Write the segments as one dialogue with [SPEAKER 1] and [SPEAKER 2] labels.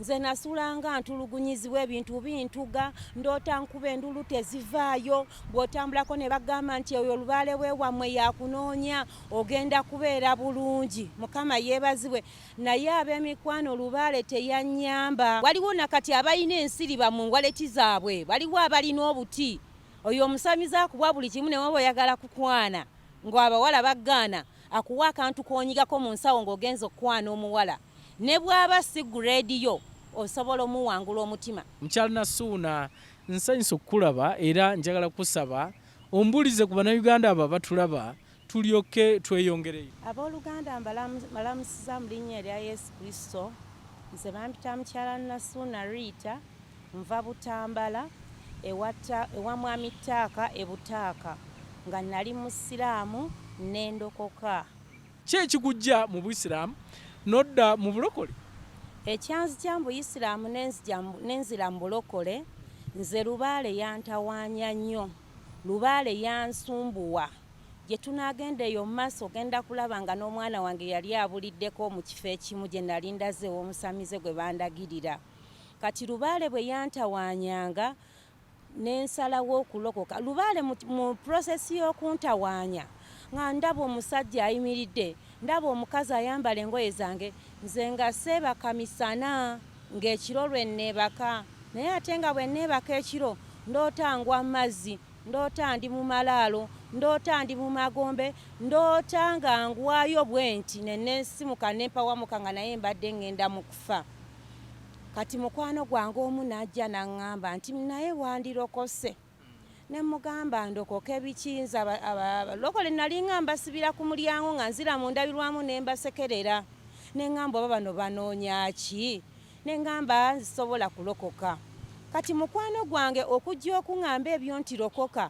[SPEAKER 1] Nze nasulanga ntulugunyizibwa, ebintu bintuga, ndoota nkuba endulu tezivaayo. Bw'otambulako ne bagamba nti oyo lubaale we wammwe yakunoonya, ogenda kubeera bulungi. Mukama yeebazibwe. Naye ab'emikwano, lubaale teyannyamba. Waliwo nakati abalina ensiriba mu waleti zaabwe, waliwo abalina obuti. Oyo omusamize akuwa buli kimu, ne waba oyagala kukwana ng'abawala baggaana, akuwa akantu k'onyigako mu nsawo ng'ogenza okukwana omuwala. Ne bw'aba si grade yo, osobola omuwangula omutima.
[SPEAKER 2] Mukyala Nasuuna, nsanyuse okukulaba era njagala kukusaba ombuulize ku Bannayuganda abo abatulaba tulyoke tweyongereyo.
[SPEAKER 1] Abooluganda, mbalamusiza mu linnya erya Yesu Kristo. Nze bampita mukyala Nasuuna Rita, nva Butambala ewa Mwami Ttaaka e Butaaka, nga nali Musiraamu ne ndokoka.
[SPEAKER 2] Ki ekikujja mu Buisiraamu n'odda mu bulokole?
[SPEAKER 1] Ekyanzija mu Buyisiraamu nenzira mu bulokole, nze lubaale yantawaanya nnyo, lubaale yansumbuwa. Gye tunaagenda eyo mu maaso ogenda kulaba nga n'omwana wange yali abuliddeko mu kifo ekimu gye nali ndaze ew'omusamize gwe bandagirira. Kati lubaale bwe yantawaanyanga ne nsalawo okulokoka. Lubaale mu process y'okuntawaanya nga ndaba omusajja ayimiridde, ndaba omukazi ayambala engoye zange, nze nga seebaka misana, ng'ekiro lwe nneebaka. Naye ate nga bwe nneebaka ekiro ndoota ngwa mazzi, ndoota ndi mu malaalo, ndoota ndi mu magombe, ndoota nga ngwayo bwe nti ne nensimuka ne mpawamuka nga naye mbadde ŋŋenda mu kufa. Kati mukwano gwange omu n'ajja n'aŋŋamba nti naye wandirokose. Ne mugamba ndokoke biki? Nze abalokole nali nga mbasibira ku mulyango nga nzira mu ndabirwamu ne mbasekerera. Ne ŋŋamba oba bano banoonya ki? Ne ŋŋamba nsobola kulokoka. Kati mukwano gwange okujja okuŋŋamba ebyo nti lokoka,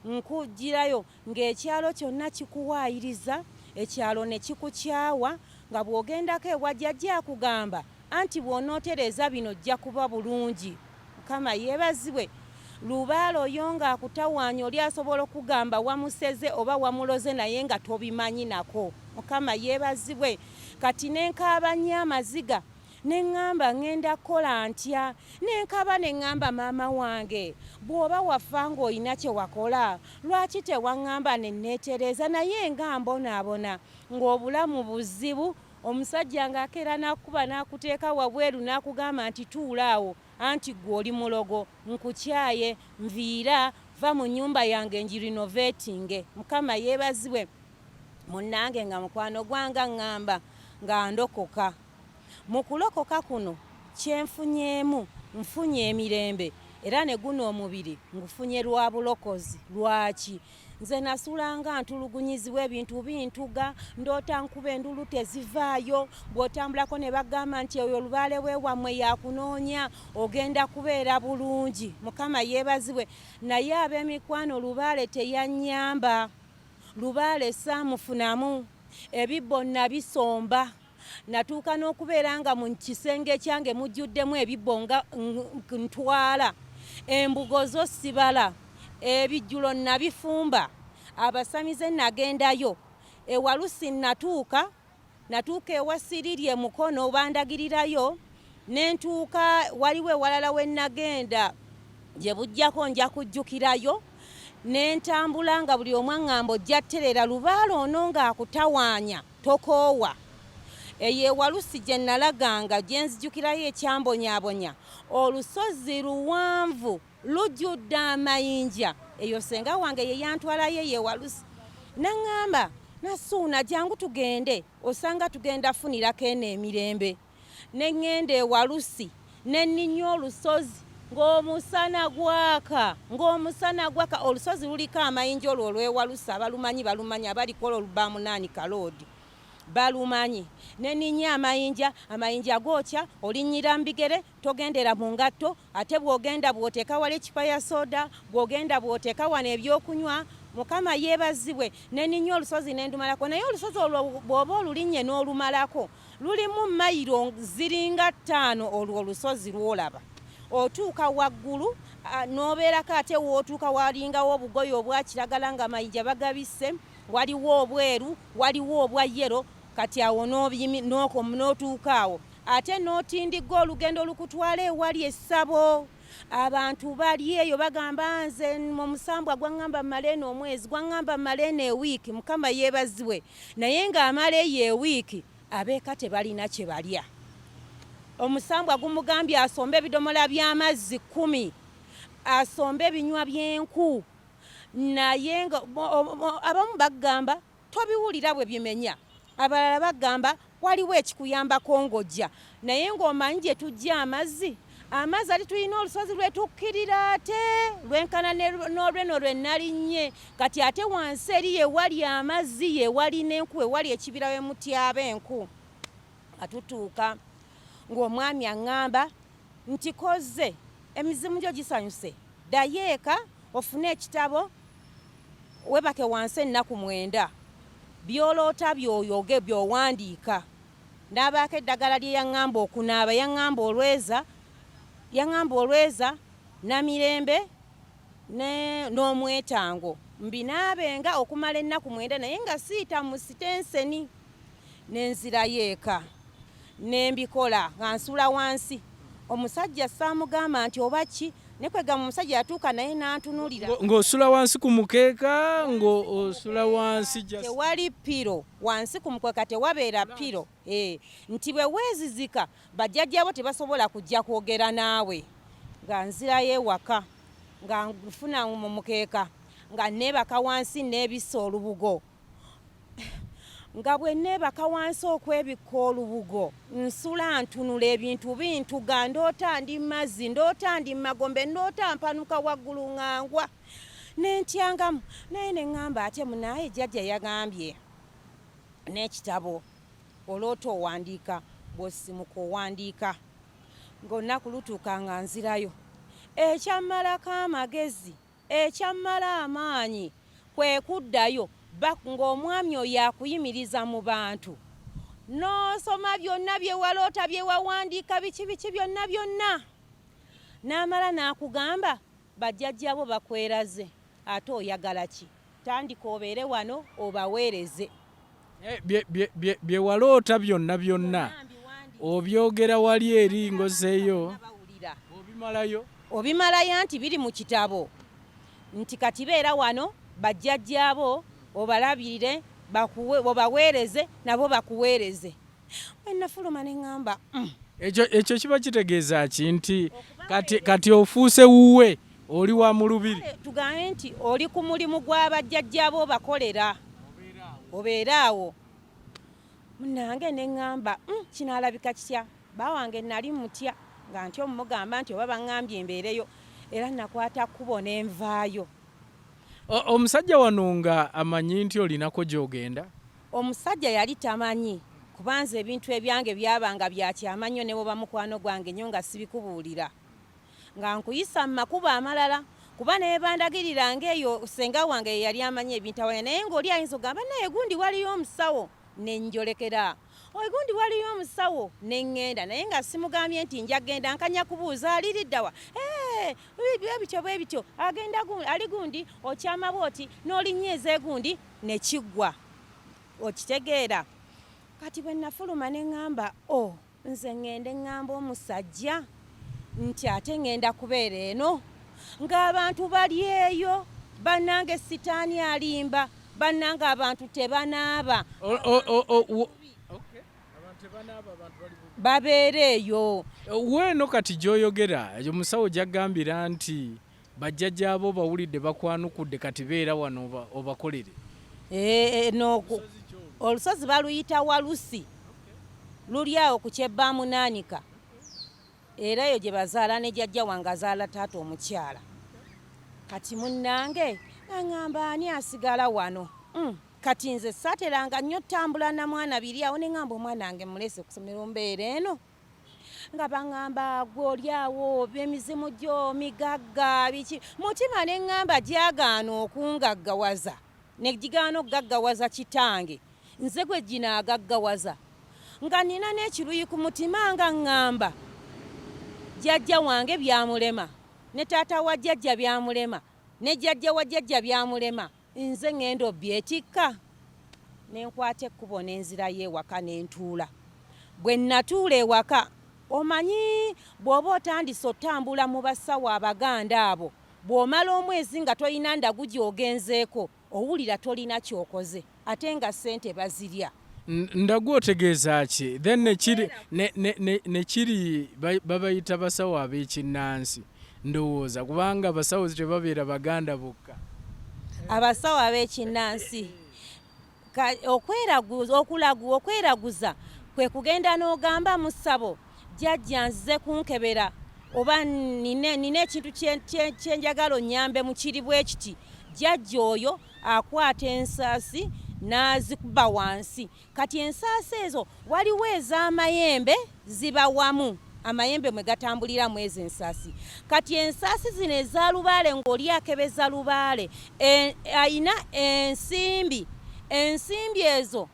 [SPEAKER 1] nkugirayo ng'ekyalo kyonna kikuwaayiriza, ekyalo ne kikukyawa, nga bw'ogendako ewa jjajja akugamba anti bw'onootereeza bino ojja kuba bulungi. Mukama yeebazibwe. Lubaale oyo ng'akutawaanya, oli asobola okugamba wamuseze oba wamuloze naye nga tobimanyi nako. Mukama yeebazibwe. Kati ne nkaaba nnyo amaziga, ne ŋŋamba ŋŋenda kukola ntya? Ne nkaaba ne ŋŋamba maama wange, bw'oba wafa ng'olina kye wakola, lwaki tewaŋŋamba ne neetereeza? Naye nga mbonaabona, ng'obulamu buzibu, omusajja ng'akeera n'akukuba n'akuteeka wabweru n'akugamba nti tuula awo, anti ggwe oli mulogo, nkukyaye, nviira, va mu nnyumba yange ngirinoveetinge. Mukama yeebazibwe. Munnange nga mukwano gwange aŋŋamba nga ndokoka. Mu kulokoka kuno kye nfunyeemu, nfunye emirembe era ne guno omubiri ngufunye lwa bulokozi. Lwaki? Nze nasulanga ntulugunyizibwa, ebintu bintuga, ndoota nkuba endulu tezivaayo. Bw'otambulako ne bagamba nti oyo lubaale we wammwe yakunoonya, ogenda kubeera bulungi. Mukama yeebazibwe. Naye ab'emikwano, lubaale teyannyamba. Lubaale saamufunamu. Ebibbo nabisomba. Natuuka n'okubeera nga mu kisenge kyange mujjuddemu ebibbo nga ntwala. Embugo zo sibala. Ebijjulo nabifumba. Abasamize nagendayo. Ewalusi natuuka, natuuka ewa Siriri e Mukono bandagirirayo, ne ntuuka waliwo ewalala we nagenda gye bujjako nja kujjukirayo, ne ntambula nga buli omu aŋŋamba ojja tterera, lubaale ono ng'akutawaanya tokoowa. Eyo ewalusi gye nalaganga gye nzijukirayo ekyambonyaabonya, olusozi luwanvu lujjudde amayinja. Eyo senga wange ye yantwalayo eyo ewalusi, n'aŋŋamba Nasuuna jangu tugende, osanga tugenda funirako eno emirembe. Ne ŋŋenda ewalusi ne nninnya olusozi ng'omusana gwaka, ng'omusana gwaka. Olusozi luliko amayinja olwo olw'ewalusi, abalumanyi balumanyi, abaliko olwo Lubaamunaani kaloodi balumanyi. Ne nninnya amayinja, amayinja gookya, olinnyira mu bigere, togendera mu ngatto, ate bw'ogenda bw'oteeka wali eccupa ya soda, bw'ogenda bw'oteeka wano ebyokunywa. Mukama yeebazibwe. Ne nninnya olusozi ne ndumalako. Naye olusozi olwo bw'oba olulinnye n'olumalako, lulimu mayiro ziringa 5 olwo olusozi lw'olaba. Otuuka waggulu n'obeerako, ate w'otuuka walingawo obugoye obwa kiragala nga amayinja bagabisse, waliwo obweru, waliwo obwa yellow. Kati awo n'otuuka awo. Ate n'otindigga olugendo olukutwala ewali essabo. Abantu bali eyo bagamba nze omusambwa gwaŋŋamba mmale eno omwezi, gwaŋŋamba mmale eno ewiiki, Mukama yeebazibwe. Naye ng'amala eyo ewiiki abeeka tebalina kye balya. Omusambwa gumugambye asombe ebidomola by'amazzi 10, asombe ebinywa by'enku. Naye nga abamu bagamba tobiwulira bwe bimenya, abalala bagamba waliwo ekikuyambako ng'ojja, naye ng'omanyi gye tujja amazzi, amazzi ate tulina olusozi lwe tukkirira ate lwenkana n'olweno lwe nalinnye. Kati ate wansi eri ye wali amazzi, ye wali n'enku, we wali ekibira we mutyaba enku. Nga tutuuka ng'omwami aŋŋamba nti kozze emizimu gyo gisanyuse, ddayo eka ofune ekitabo webake wansi ennaku 9, by'oloota by'oyoge by'owandiika. N'abaako eddagala lye yaŋŋamba okunaaba, yaŋŋamba olweza, yaŋŋamba olweza namirembe n'omwetango mbinaabenga okumala ennaku 9, naye nga siyita mu sitenseni. Ne nzirayo eka ne mbikola nga nsula wansi. Omusajja saamugamba nti oba ki, ne kwegamba omusajja yatuuka naye n'antunulira.
[SPEAKER 2] Ng'osula wansi ku mukeeka, ng'osula wansi just.
[SPEAKER 1] Tewali piro, wansi ku mukeeka tewabeera piro. Nti bwe weezizika bajjajjaabo tebasobola kujja kwogera naawe. Nga nzirayo ewaka nga nfuna mu mukeeka nga neebaka wansi neebissa olubugo. Nga bwe neebaka wansi okwebikka olubugo, nsula ntunula ebintu bintuga, ndoota ndi mazzi, ndoota ndi magombe, ndoota mpanuka waggulu nga ngwa. Ne ntyangamu naye ne ŋŋamba ate munaaye jjajja yagambye n'ekitabo oloota owandiika, bw'osimuka owandiika. Ng'olunaku lutuuka nga nzirayo. Ekyammalako amagezi, ekyammala amaanyi kwe kuddayo ng'omwami oyo akuyimiriza mu bantu n'osoma byonna bye waloota, bye wawandiika, biki biki byonna byonna. N'amala n'akugamba bajjajjaabo bakweraze ate oyagala ki? Tandika obeere wano obaweereze.
[SPEAKER 2] Bye waloota byonna byonna obyogera wali eri ng'ozzeeyo obimalayo.
[SPEAKER 1] Obimalayo anti biri mu kitabo nti kati beera wano bajjajjaabo obalabirire, obaweereze nabo bakuweereze. Bwe nafuluma ne ŋŋamba.
[SPEAKER 2] Ekyo kiba kitegeeza ki nti kati ofuuse wuwe, oli wa mu lubiri?
[SPEAKER 1] Tugambe nti oli ku mulimu gwa bajjajjaabo obakolera, obeere awo. Munnange ne ŋŋamba kinaalabika kitya? Bba wange nali mutya nga ntya omugamba nti oba baŋŋambye mbeereyo, era nakwata kkubo ne nvaayo.
[SPEAKER 2] Omusajja wano nga amanyi nti olinako gy'ogenda?
[SPEAKER 1] Omusajja yali tamanyi, kuba nze ebintu ebyange byabanga bya kyama nnyo ne bw'oba mukwano gwange nnyo nga sibikubuulira. Nga nkuyisa mu makubo amalala, kuba ne bandagirira ng'eyo ssenga wange ye yali amanyi ebintawaanya, naye ng'oli ayinza okugamba naye gundi waliyo omusawo ne njolekera. Ogundi waliyo omusawo ne ŋŋenda, naye nga simugambye nti nja genda, nkanya kubuuza ali lidda wa? Bwe bityo bwe bityo, agenda ali gundi, okyama bw'oti n'olinnya ez'egundi ne kiggwa. Okitegeera? Kati bwe nafuluma ne ŋŋamba, oh, nze ŋŋende ŋŋambe omusajja nti ate ŋŋenda kubeera eno ng'abantu bali eyo, bannange sitaani alimba, bannange abantu tebanaaba. Babeera eyo.
[SPEAKER 2] Weeno kati gy'oyogera omusawo gy'agambira nti bajjajjaabo bawulidde bakwanukudde kati beera wano obakolere.
[SPEAKER 1] Olusozi baluyita Walusi, luli awo ku Kyebbamunaanika, era eyo gye bazaala ne jjajja wange azaala taata omukyala. Kati munnange aŋŋamba ani asigala wano? Kati nze saateranga nnyo ttambula na mwana biri awo ne ŋŋamba omwana wange muleese ku ssomero mbeera eno. Nga baŋŋamba gwe oli awo emizimu gyo migagga biki, mutima ne ŋŋamba gyagaana okungaggawaza ne gigaana okugaggawaza kitange, nze gwe ginaagaggawaza. Nga nina n'ekiruyi ku mutima nga ŋŋamba jjajja wange byamulema ne taata wa jjajja byamulema ne jjajja wa jjajja byamulema, nze ŋŋenda obbyetikka. Ne nkwata ekkubo ne nzirayo ewaka ne ntuula. Bwe nnatuula ewaka, omanyi bw'oba otandise otambula mu basawo Abaganda abo, bw'omala omwezi nga tolina ndagu gy'ogenzeeko, owulira tolina ky'okoze ate nga ssente bazirya.
[SPEAKER 2] Ndagu otegeeza ki? Then nekiri nekiri babayita basawo ab'ekinnansi ndowooza, kubanga abasawo tebabeera Baganda bokka.
[SPEAKER 1] Abasawo ab'ekinnansi, okweraguza, okulagu, okweraguza kwe kugenda n'ogamba mu ssabo, jjajja nzize kunkebera oba nina ekintu kye njagala onnyambe mu kiri bwe kiti. Jjajja oyo akwata ensaasi n'azikuba wansi. Kati ensaasi ezo waliwo ez'amayembe ziba wamu, amayembe mwe gatambulira mu ezo ensaasi. Kati ensaasi zino eza lubaale ng'oli akebeza lubaale, ayina ensimbi, ensimbi ezo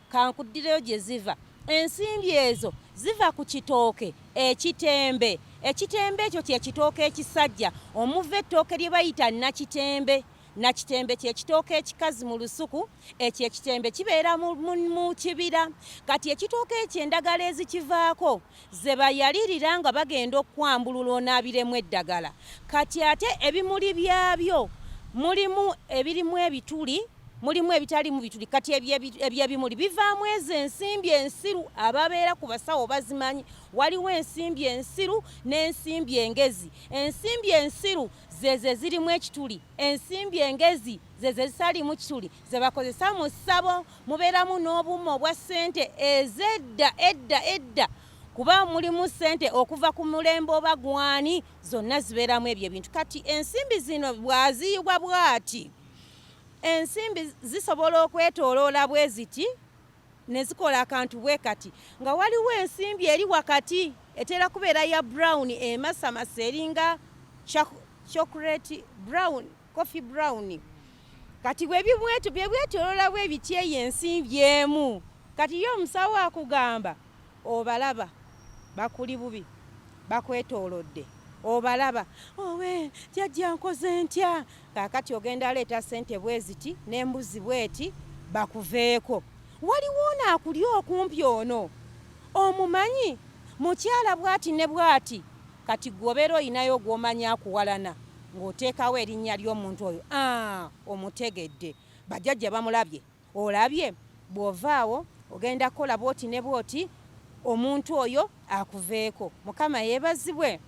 [SPEAKER 1] kankuddireyo gye ziva. Ensimbi ezo ziva ku kitooke ekitembe. Ekitembe ekyo kye kitooke ekisajja omuva ettooke lye bayita nakitembe. Nakitembe kye kitooke ekikazi mu lusuku, ekyo ekitembe kibeera mu kibira. Kati ekitooke ekyo endagala ezikivaako ze bayalirira nga bagenda okukwambulula onaabiremu eddagala. Kati ate ebimuli byabyo mulimu ebirimu ebituli, mulimu ebitaliimu bituli. Kati ebyo ebimuli bivaamu ezo ensimbi ensiru, ababeera ku basawo bazimanyi. Waliwo ensimbi ensiru n'ensimbi engezi. Ensimbi ensiru zezo ezirimu ekituli, ensimbi engezi zezo ezitaliimu kituli ze bakozesa mu ssabo. Mubeeramu n'obuuma obwa ssente ez'edda edda edda, kuba mulimu ssente okuva ku mulembe oba gwani, zonna zibeeramu ebyo ebintu. Kati ensimbi zino bw'aziyiwa bw'ati, ensimbi zisobola okwetooloola bwe ziti ne zikola akantu bwe kati, nga waliwo ensimbi eri wakati etera kubeera ya brown, emasamasa eringa chocolate brown, coffee brown. Kati bwe bwetooloola bwe biti eyo ensimbi emu, kati ye omusawo akugamba obalaba bakuli bubi, bakwetoolodde, obalaba owe jjajja nkoze ntya. Kaakati ogenda leeta ssente bwe ziti n'embuzi bweti bakuveeko. Waliwo ono akuli okumpi ono omumanyi mukyala bw'ati ne bw'ati. Kati ggwe obeera olinayo gw'omanyi akuwalana ng'oteekawo erinnya ly'omuntu oyo, omutegedde, bajjajja bamulabye, olabye bw'ova awo ogenda kukola bw'oti ne bw'oti omuntu oyo akuveeko. Mukama yeebazibwe.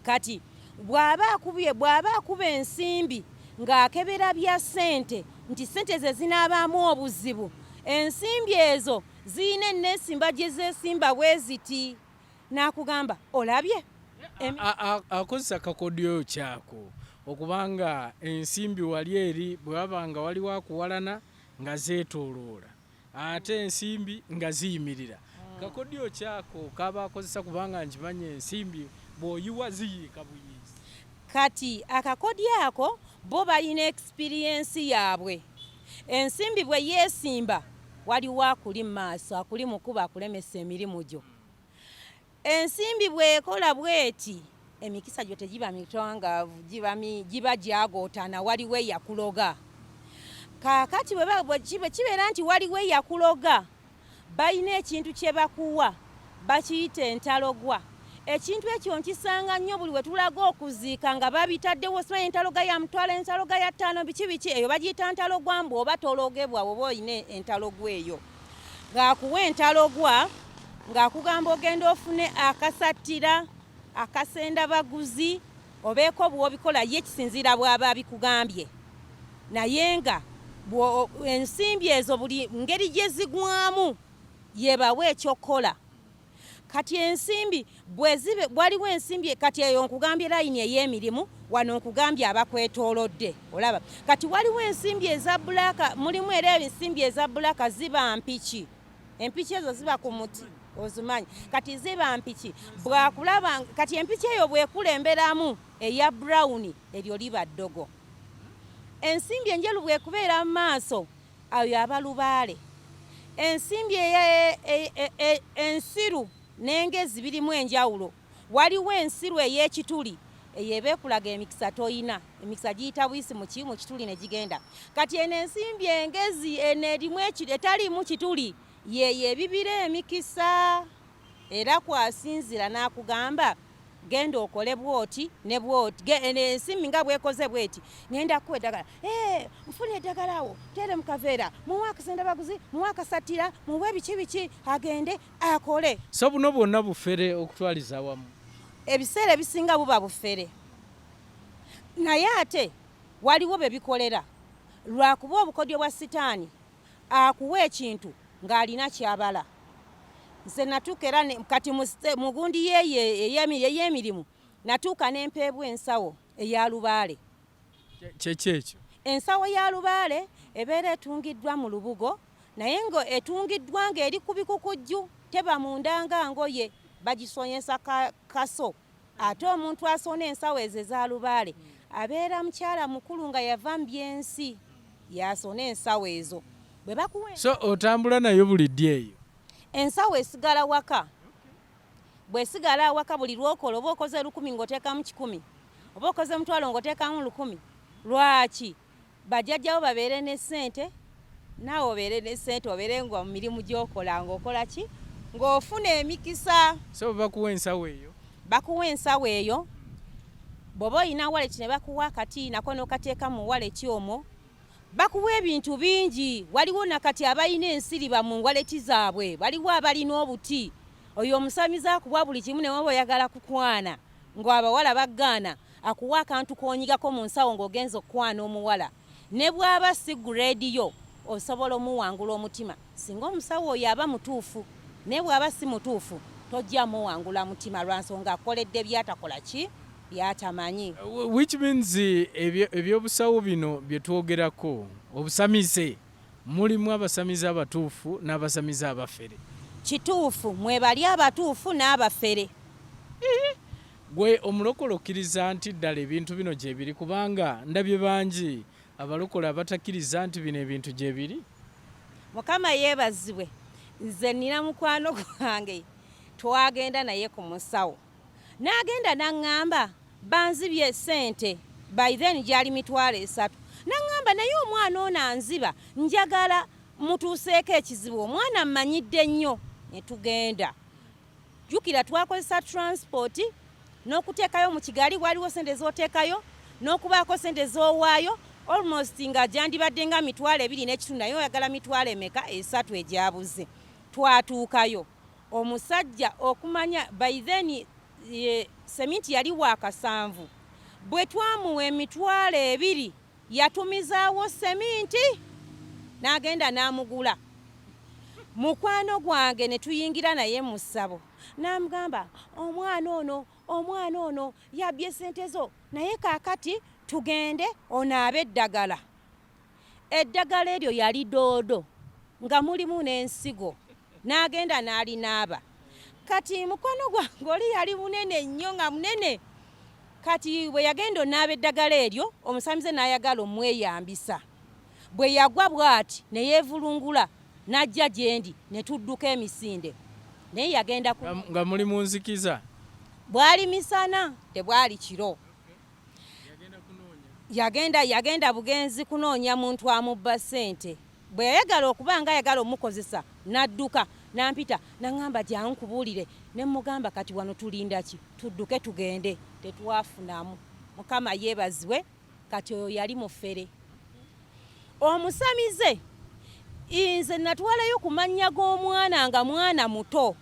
[SPEAKER 1] Kati bw'aba akubye, bw'aba akuba ensimbi ng'akebera bya ssente nti ssente ze zinaabaamu obuzibu, ensimbi ezo zirina enneesimba gye zeesimba bwe ziti, n'akugamba olabye.
[SPEAKER 2] Akozesa kakodyo kyako okubanga ensimbi wali eri bwe waba nga waliwo akuwalana nga zeetooloola, ate ensimbi nga ziyimirira. Kakodyo kyako kaba akozesa kubanga nkimanyi ensimbi bw'oyiwa ziyiika buyiisi.
[SPEAKER 1] Kati akakodyo ako bo balina experience yaabwe. Ensimbi bwe yeesimba waliwo akuli mu maaso, akuli mu kkubo akulemesa emirimu gyo. Ensimbi bw'ekola bw'eti, emikisa gyo tegiba mitwangaavu, giba gyagootana, waliwo eyakuloga. Kaakati bwe kibeera nti waliwo eyakuloga, balina ekintu kye bakuwa, bakiyita entalogwa. Ekintu ekyo nkisanga nnyo buli we tulaga okuziika nga babitaddewo, simanyi entaloga ya mutwalo, entaloga ya ttaano, biki biki, eyo bagiyita ntalogwa mbu oba tologebwa bw'oba olina entalogwa eyo. Ng'akuwa entalogwa ng'akugamba ogenda ofune akasattira, akasenda baguzi, obeeko bw'obikola, ye kisinziira bw'aba abikugambye. Naye nga ensimbi ezo buli ngeri gye zigwamu yebawa ekyokukola. Kati ensimbi bwe zibe, waliwo ensimbi, kati eyo nkugambye layini ey'emirimu, wano nkugambye abakwetoolodde, olaba. Kati waliwo ensimbi eza bbulaaka, mulimu era ensimbi eza bbulaaka ziba mpiki. Empiki ezo ziba ku muti, ozimanyi. Kati ziba mpiki, bw'akulaba, kati empiki eyo bw'ekulemberamu eya brown, eryo liba ddogo. Ensimbi enjeru bw'ekubeera mu maaso, ayo aba lubaale. Ensimbi ensiru n'engezi birimu enjawulo. Waliwo ensiru ey'ekituli, eyo eba ekulaga emikisa toyina, emikisa giyita buyisi mu kituli ne gigenda. Kati eno ensimbi engezi eno erimu etaliimu kituli, Yeyo ebibira emikisa era kwasinzira n'akugamba genda okole bwoti ne bwoti, ensimbi nga bwekoze bweti, ngenda kuwa eddagala, eh, nfuna eddagala awo tere mu kaveera, muwe akasenda baguzi, muwe akasatira, muwe biki biki, agende akole.
[SPEAKER 2] So buno bwonna bufere okutwaliza awamu?
[SPEAKER 1] Ebiseera ebisinga buba bufere, naye ate waliwo be bikolera lwakuba obukodyo bwa sitaani akuwa ekintu ng'alina ky'abala. Nze natuuka era kati mu gundi ey'emirimu natuuka ne mpeebwa ensawo eya lubaale.
[SPEAKER 2] Kyeki ekyo?
[SPEAKER 1] Ensawo ya lubaale ebeera etungiddwa mu lubugo, naye nga etungiddwa ng'eri ku bikukujju, teba munda nga ngoye, bagisonyesa kaso. Ate omuntu asona ensawo ezo eza lubaale abeera mukyala mukulu nga yava mu byensi, yasona ensawo ezo. Bwe bakuwa
[SPEAKER 2] So otambula nayo buli ddi eyo?
[SPEAKER 1] Ensawo esigala waka. Bw'esigala awaka buli lw'okola, oba okoze 1000 ng'oteekamu 100, oba okoze 500 ng'oteekamu 1000. Lwaki? Bajjajjawo babeere ne ssente, naawe obeere ne ssente, obeere nga mu mirimu gy'okola ng'okola ki? Ng'ofuna emikisa.
[SPEAKER 2] So bakuwa ensawo eyo?
[SPEAKER 1] Bakuwa ensawo eyo. Bw'oba olina wallet ne bakuwa akati nako n'okateeka mu wallet omwo. Bakuwa ebintu bingi. Waliwo nakati abalina ensiriba mu wallet zaabwe, waliwo abalina obuti. Oyo omusamize akuwa buli kimu, ne woba oyagala kukwana ng'abawala baggaana, akuwa akantu k'onyigako mu nsawo ng'ogenze okukwana omuwala. Ne bw'aba si grade yo, osobola omuwangula omutima singa omusawo oyo aba mutuufu. Naye bw'aba si mutuufu, tojja muwangula mutima lwa nsonga akoledde by'atakola ki? By'atamanyi.
[SPEAKER 2] Which means ebyobusawo bino bye twogerako, obusamize, mulimu abasamize abatuufu n'abasamize abafere.
[SPEAKER 1] Kituufu, mwebali abatuufu n'abafere.
[SPEAKER 2] Gwe omulokole okkiriza nti ddala ebintu bino gyebiri? Kubanga ndabye bangi abalokole abatakkiriza nti bino ebintu gyebiri.
[SPEAKER 1] Mukama yeebazibwe, nze nina mukwano gwange twagenda naye ku musawo, n'agenda n'aŋŋamba banzibye ssente, by then gyali 30,000, n'aŋŋamba naye omwana ono anziba, njagala mutuuseeko ekizibu, omwana mmanyidde nnyo. Ne tugenda, jjukira twakozesa transport n'okuteekayo mu kigaali, waliwo ssente z'oteekayo n'okubaako ssente z'owaayo, almost nga gyandibadde nga 25,000, naye oyagala mitwalo emeka? 3 egyabuze. Twatuukayo, omusajja okumanya by then seminti yali wa kasanvu, bwe twamuwa 20,000 yatumizaawo seminti n'agenda n'amugula. Mukwano gwange ne tuyingira naye mu ssabo, n'amugamba omwana ono, omwana ono yabbye ssente zo, naye kaakati tugende onaabe eddagala. Eddagala eryo yali doodo nga mulimu n'ensigo, n'agenda n'alinaaba. Kati mukwano gwange oli yali munene nnyo, nga munene. Kati bwe yagenda onaaba eddagala eryo, omusamize n'ayagala omweyambisa. Bwe yagwa bw'ati ne yeevulungula n'ajja gye ndi, ne tudduka emisinde. Naye yagenda ku
[SPEAKER 2] Nga muli mu nzikiza?
[SPEAKER 1] Bwali misana, tebwali kiro. Yagenda bugenzi kunoonya muntu amubba ssente. Bwe yayagala okuba nga ayagala omukozesa, n'adduka n'ampita n'aŋŋamba jangu nkubuulire. Ne mmugamba kati wano tulinda ki? Tudduke tugende. Tetwafunamu. Mukama yeebazibwe, kati oyo yali mufere. Omusamize nze natwalayo ku mannya g'omwana nga mwana muto,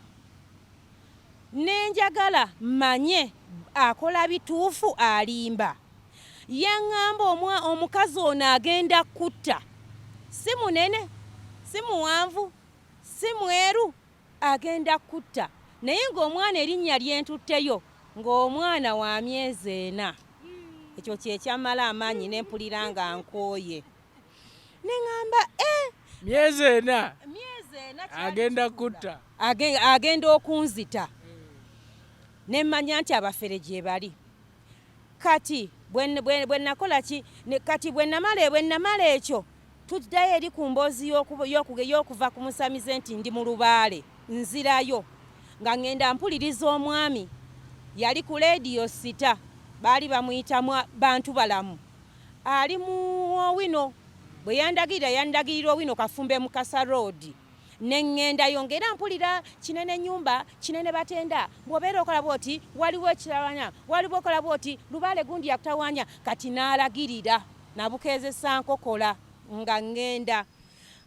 [SPEAKER 1] ne njagala mmanye akola bituufu alimba. Yaŋŋamba omukazi ono agenda kutta, si munene, si muwanvu, si mweru, agenda kutta, naye ng'omwana erinnya lyentutteyo ng'omwana wa myezi 4. Ekyo kye kyammala amaanyi ne mpulira nga nkooye. Ne ŋŋamba,
[SPEAKER 2] Myezi 4?
[SPEAKER 1] Myezi 4 kyali
[SPEAKER 2] Agenda
[SPEAKER 1] kituula.
[SPEAKER 2] Kutta.
[SPEAKER 1] Agenda okunzita. Ne mmanya nti abafere gye bali. Kati bwe nakola ki? Kati bwe namala ekyo, tuddayo eri ku mboozi y'okuva ku musamize nti ndi mu lubaale, nzirayo. Nga ŋŋenda mpuliriza omwami, yali ku leediyo Sita, baali bamuyita Bantu Balamu. Ali mu Owino, bwe yandagirira, yandagirira Owino Kafumbe Mukasa Road. Ne ŋŋendayo ng'era mpulira kinene nyumba kinene batenda, bw'obeera okola bw'oti waliwo ekitawanya, waliwo okola bw'oti lubaale gundi yakutawanya. Kati n'alagirira nabukeezesa nkokola nga ŋŋenda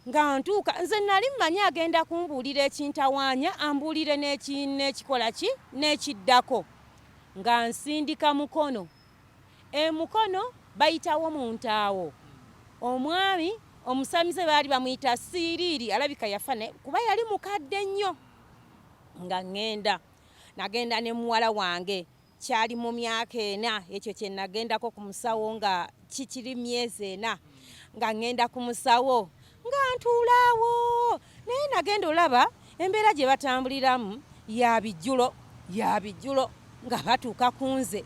[SPEAKER 1] nga ntuuka. Nze nali mmanyi agenda kumbuulira ekintawaanya, ambuulire n'ekikola ki n'ekiddako. Nga nsindika Mukono, e Mukono bayitawo mu ntaawo. Omwami omusamize baali bamuyita Siiriiri, alabika yafa naye kuba yali mukadde nnyo. Nga ŋŋenda, nagenda ne muwala wange, kyali mu myaka 4 ekyo kye nagendako ku musawo, nga kikiri myezi 4 nga ŋŋenda ku musawo. Nga ntuulaawo, naye nagenda olaba embeera gye batambuliramu ya bijjulo, ya bijjulo. Nga batuuka ku nze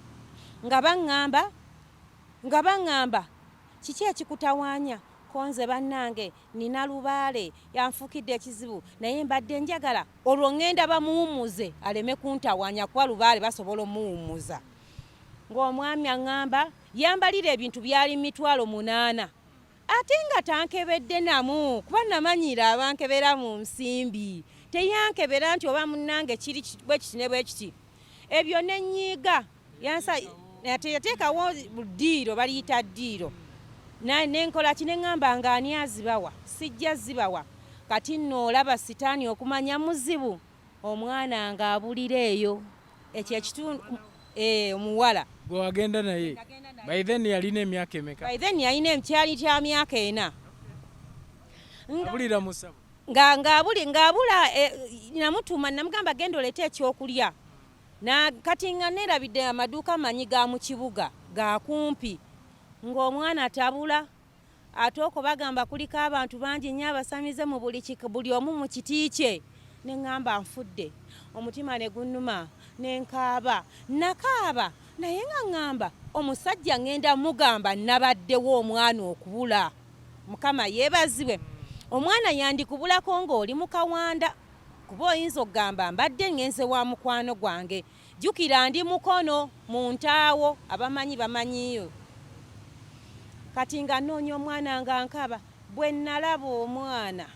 [SPEAKER 1] nga baŋŋamba, "Kiki ekikutawaanya?" Ko nze, "Bannange, nina lubaale yanfuukidde ekizibu, naye mbadde njagala olwo ŋŋenda bamuwummuze aleme kuntawaanya, kuba lubaale basobola omuwummuza." Ng'omwami aŋŋamba yambalira ebintu byali 80,000, ate nga tankebedde namu, kuba namanyiira abankebera mu nsimbi. Teyankebera nti oba munnange kiri bwe kiti ne bwe kiti. Ebyo nenyiiga yateekawo ddiiro, baliyita ddiiro. Nenkola ki? Neŋŋamba nga ani azibawa? Sijja zibawa. Kati nno olaba sitaani okumanya muzibu, omwana ng'abulira eyo ekyo ekitundu, omuwala.
[SPEAKER 2] Gwe wagenda naye by then yalina emyaka emeka?
[SPEAKER 1] By then yalina, kyali kya myaka 4.
[SPEAKER 2] Abulira musabo.
[SPEAKER 1] Nga ng'abula namutuma, namugamba, "Genda oleete ekyokulya." Na kati nga neerabidde amaduuka manyi ga mu kibuga ga kumpi, ng'omwana tabula. Ate okwo bagamba kuliko abantu bangi nnyo abasamize mu buli buli omu mu kiti kye. Ne ŋŋamba nfudde, omutima ne gunnuma, ne nkaaba, nakaaba. Naye nga ŋŋamba omusajja ŋŋenda mugamba nabaddewo omwana okubula. Mukama yeebazibwe, omwana yandikubulako ng'oli mu kawanda, kuba oyinza okugamba mbadde ŋŋenze wa mukwano gwange. Jjukira ndi Mukono mu ntaawo, abamanyi bamanyiyo. Kati nga nnoonya omwana nga nkaba. Bwe nalaba omwana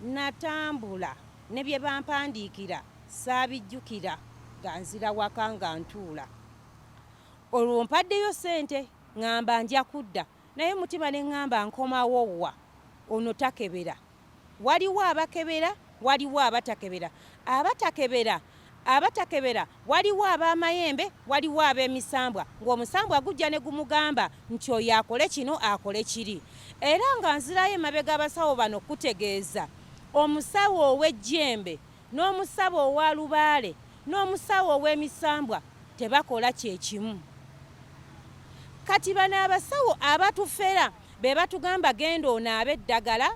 [SPEAKER 1] natambula ne bye bampandiikira saabijjukira. Nga nzira waka nga ntuula, olwo mpaddeyo ssente, ŋŋamba nja kudda, naye mutima ne ŋŋamba nkomawo wa? Ono takebera. Waliwo abakebera, waliwo abatakebera. Abatakebera waliwo ab'amayembe, waliwo ab'emisambwa, ng'omusambwa gujja ne gumugamba nti oyo akole kino, akole kiri. Era nga nzirayo emabega, abasawo bano kutegeeza omusawo ow'ejjembe n'omusawo owa lubaale n'omusawo ow'emisambwa tebakola kyekimu. Kati bano abasawo abatufera be batugamba genda onaabe eddagala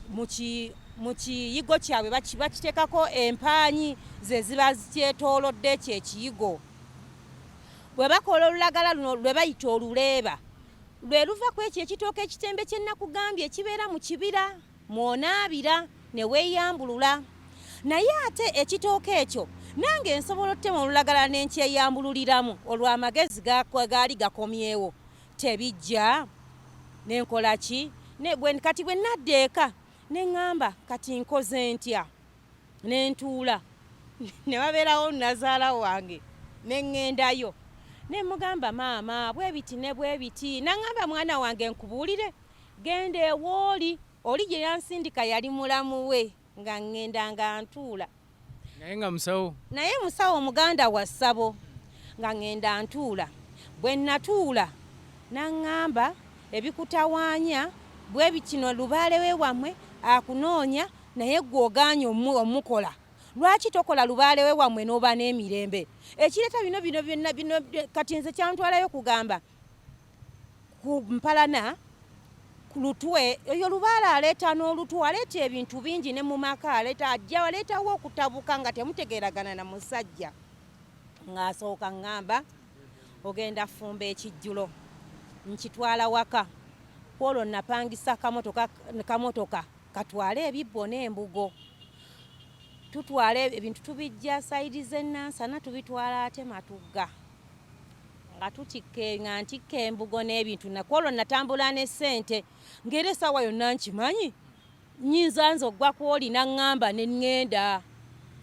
[SPEAKER 1] mu kiyigo kyabwe, bakiteekako empaanyi ze ziba kyetoolodde ekyo ekiyigo. Bwe bakola olulagala luno lwe bayita oluleeba, lwe luva ku ekyo ekitooka ekitembe kye nakugambye ekibeera mu kibira mw'onaabira ne weeyambulula. Naye ate ekitooke ekyo nange nsobola otema olulagala ne nkyeyambululiramu. Olwo amagezi gaali gakomyewo, tebijja. Nenkola ki? Kati bwe nadda eka ne ŋŋamba kati nkoze ntya? Ne ntuula ne wabeerawo nazaala wange, ne ŋŋendayo ne mugamba, "Maama, bwe biti ne bwe biti." Naŋŋamba, "Mwana wange, nkubuulire, genda ewooli oli." Gye yansindika yali mulamu we. Nga ŋŋenda nga ntuula.
[SPEAKER 2] Naye nga musawo?
[SPEAKER 1] Naye musawo muganda wa ssabo. Nga ŋŋenda ntuula. Bwe natuula naŋŋamba, "Ebikutawaanya bwe kino, lubaale we wammwe akunoonya, naye gwe ogaanye omukola. Lwaki tokola lubaale we wammwe n'oba n'emirembe?" Ekireeta bino bino byonna bino, kati nze kyantwalayo kugamba ku mpalana ku lutwe. Oyo lubaale aleeta n'olutwe, aleeta ebintu bingi ne mu maka, aleeta ajja aleetawo okutabuka nga temutegeeragana na musajja. Ng'asooka ŋŋamba, "Ogenda fumba ekijjulo, nkitwala waka." Kwolwo napangisa kamotoka katwale ebibbo n'embugo, tutwale ebintu, tubijja side z'e Nansana, tubitwala ate Matugga, nga tutikka, nga ntikka embugo n'ebintu. Nakwolwo natambula ne ssente, ng'era essaawa yonna nkimanyi. Nyinza nze ogwa kwoli naŋŋamba ne ŋŋenda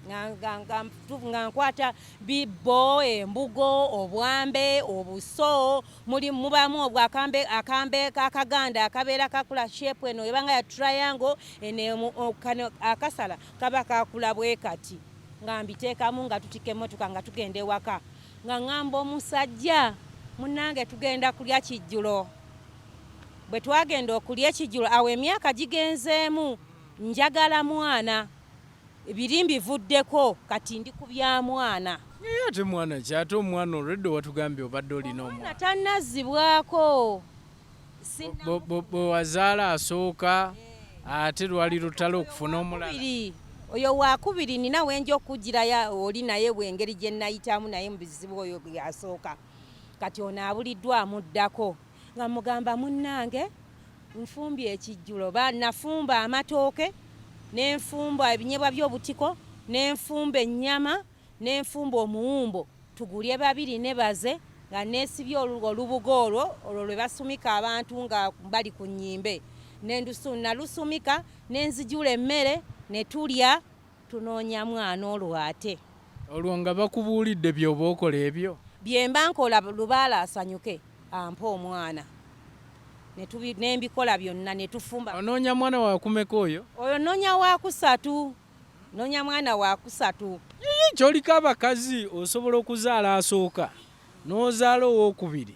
[SPEAKER 1] nga nkwata bibbo, embugo, obwambe, obuso, muli mubaamu obwakambe, akambe akaganda akabeera kakula shape eno ebanga ya triangle eno, kano akasala kaba kakula bwe kati, nga mbiteekamu nga tutikka emmotoka nga tugenda ewaka, nga ŋŋamba omusajja munnange tugenda kulya kijjulo. Bwe twagenda okulya ekijjulo, awo emyaka gigenzeemu, njagala mwana, biri mbivuddeko, kati ndi ku bya mwana.
[SPEAKER 2] Naye ate mwana ki? Ate omwana olwedde watugambye obadde olina
[SPEAKER 1] omwana
[SPEAKER 2] omwana.
[SPEAKER 1] Tannazzibwako.
[SPEAKER 2] Bwe wazaala asooka, ate lwali lutalo okufuna omulala.
[SPEAKER 1] Kubiri, oyo wakubiri nina wenja okugirayo oli naye bwengeri gye nayitamu naye mu bizibu, oyo yasooka. Kati ono abuliddwa amuddako, nga mugamba munnange nfumbye ekijjulo, nafumba amatooke, nenfumba ebinyeebwa by'obutiko, nenfumba ennyama, nenfumba omuwumbo, tugulye babiri ne baze, nga neesibye olubugo olwo lwe basumika abantu nga bali ku nnyimbe, nalusumika nenzijula emmere ne tulya, tunoonya mwana olwo ate.
[SPEAKER 2] Olwo nga bakubuulidde by'oba okola ebyo?
[SPEAKER 1] Bye mba nkola lubaala asanyuke ampe omwana, nembikola byonna ne tufumba.
[SPEAKER 2] Onoonya mwana wakumeka oyo?
[SPEAKER 1] Oyo noonya wakusatu, noonya mwana wakusatu.
[SPEAKER 2] Kyoliko abakazi osobola okuzaala asooka, n'ozaala owookubiri,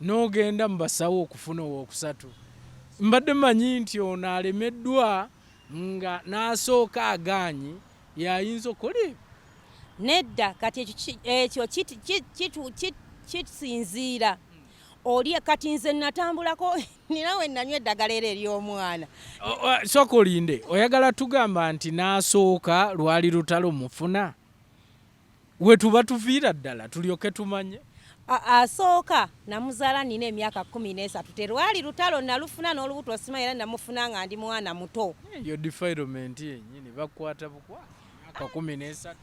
[SPEAKER 2] n'ogenda mu basawo okufuna owookusatu. Mbadde manyi nti ono alemeddwa nga n'asooka agaanyi yayinza okukola ebyo.
[SPEAKER 1] Nedda, kati ekyo kisinziira oli. Kati nze natambulako, nina we nanywa eddagala era ery'omwana.
[SPEAKER 2] Sooka olinde, oyagala tugamba nti n'asooka lwali lutalo mufuna? We tuba tuviira ddala tulyoke tumanye.
[SPEAKER 1] Asooka namuzaala nina emyaka 13, terwali lutalo nalufuna n'olubuto osima, era namufuna nga ndi mwana muto.
[SPEAKER 2] Eyo defilement yennyini, bakwata bukwata myaka 13.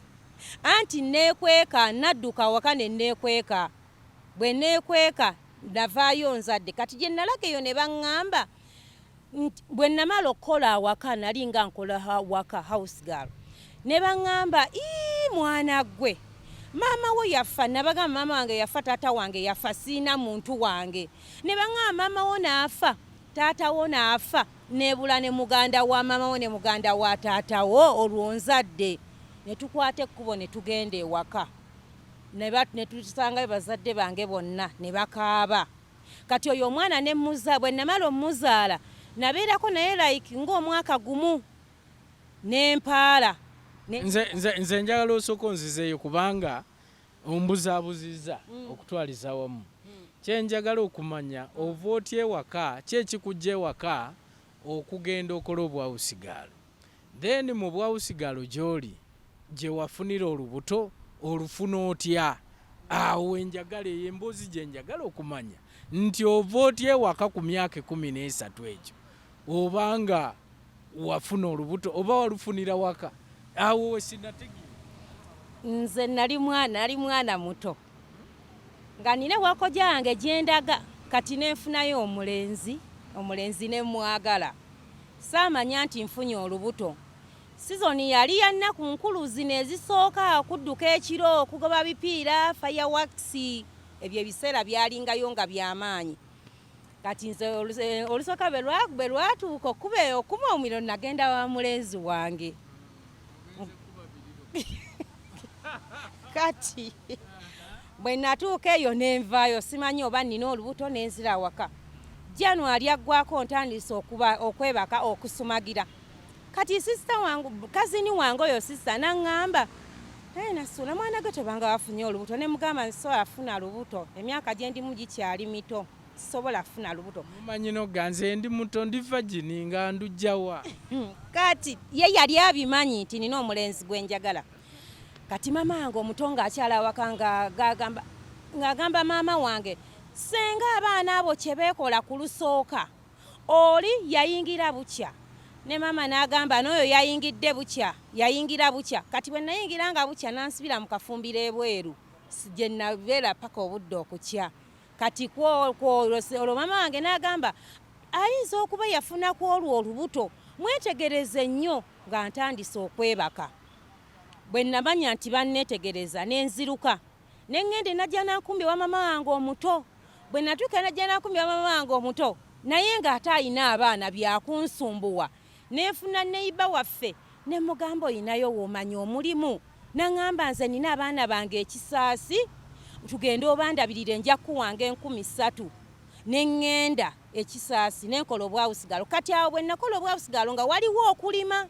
[SPEAKER 1] Anti neekweka, nadduka waka ne neekweka. Bwe neekweka navaayo nzadde. Kati gye nalaga eyo ne baŋŋamba nti bwe namala okukola awaka, nali nga nkola waka house girl, ne baŋŋamba, "Ii, mwana gwe, maama wo yafa." Nabagamba maama wange yafa, taata wange yafa, siina muntu wange. Ne baŋŋamba maama wo n'afa, taata wo n'afa, neebula ne muganda wa maama wo ne muganda wa taata wo, olwo nzadde. Ne tukwata ekkubo ne tugenda ewaka, ne tusangayo bazadde bange bonna ne bakaaba. Kati oyo omwana ne muza, bwe namala omuzaala nabeerako naye like ng'omwaka gumu n'empaala.
[SPEAKER 2] Nze njagala osooka onzizeeyo kubanga ombuzaabuzizza okutwaliza wamu. Kyenjagala okumanya, ova otya ewaka, ki ekikujja ewaka okugenda okola obwawusigaalo? Then mu bwawusigaalo gy'oli gye wafunira olubuto, olufuna otya? Awo wenjagala, eyo emboozi gye njagala okumanya, nti ova otya ewaka ku myaka 13 egyo, obanga wafuna olubuto oba walufunira waka? Awo we sinategeera.
[SPEAKER 1] Nze nali mwana muto nga nina wako gyange gyendaga. Kati nenfunayo omulenzi, omulenzi ne mwagala, saamanya nti nfunye olubuto. Season yali ya nnaku nkulu zino ezisooka, okudduka ekiro, okugoba bipiira, fireworks, ebyo ebiseera byalingayo nga byamaanyi. Kati nze olusooka bwe lwatuuka okuba okuma omuliro, nagenda wa mulenzi wange. Kati bwe natuuka eyo nenvaayo simanyi oba nina olubuto, nenzira waka. January aggwako ntandise okwebaka okusumagira. Kati sister wange, cousin wange oyo sister, naŋŋamba, "Naye Nasuula, mwana gwe, tobanga wafunye olubuto?" Ne mugamba, "Nsobola funa lubuto, emyaka gye ndimu gikyali mito, sisobola kufuna lubuto."
[SPEAKER 2] Mumanyi nogga nze ndi muto, ndi virgin, nga ndujjawa?
[SPEAKER 1] Kati ye yali abimanyi nti nina omulenzi gwe njagala. Kati maama wange omuto ng'akyala awaka, ng'agamba maama wange, "Senga abaana abo kye beekola ku lusooka, oli yayingira bukya." Ne maama n'agamba, "N'oyo yayingidde bukya, yayingira bukya." Kati bwe nayingira nga bukya, nansibira mu kafumbiro ebweru gye nabeera paka obudde okukya. Kati olwo maama wange n'agamba, "Ayinza okuba yafuna ku olwo olubuto." Mwetegereze nnyo nga ntandise okwebaka. Bwe namanya nti banneetegereza ne nziruka ne ŋŋenda e Najjanankumbi ewa maama wange omuto. Bwe natuuka e Najjanankumbi ewa maama wange omuto naye ng'ate alina abaana byakunsumbuwa ne nfuna neyiba waffe ne mugamba olinayo w'omanyi omulimu? N'aŋŋamba nze nina abaana bange e Kisaasi tugende obandabirire nja kukuwanga 3000. Ne ŋŋenda e Kisaasi ne nkola obwawusigalo. Kati awo bwe nakola obwawusigalo nga waliwo okulima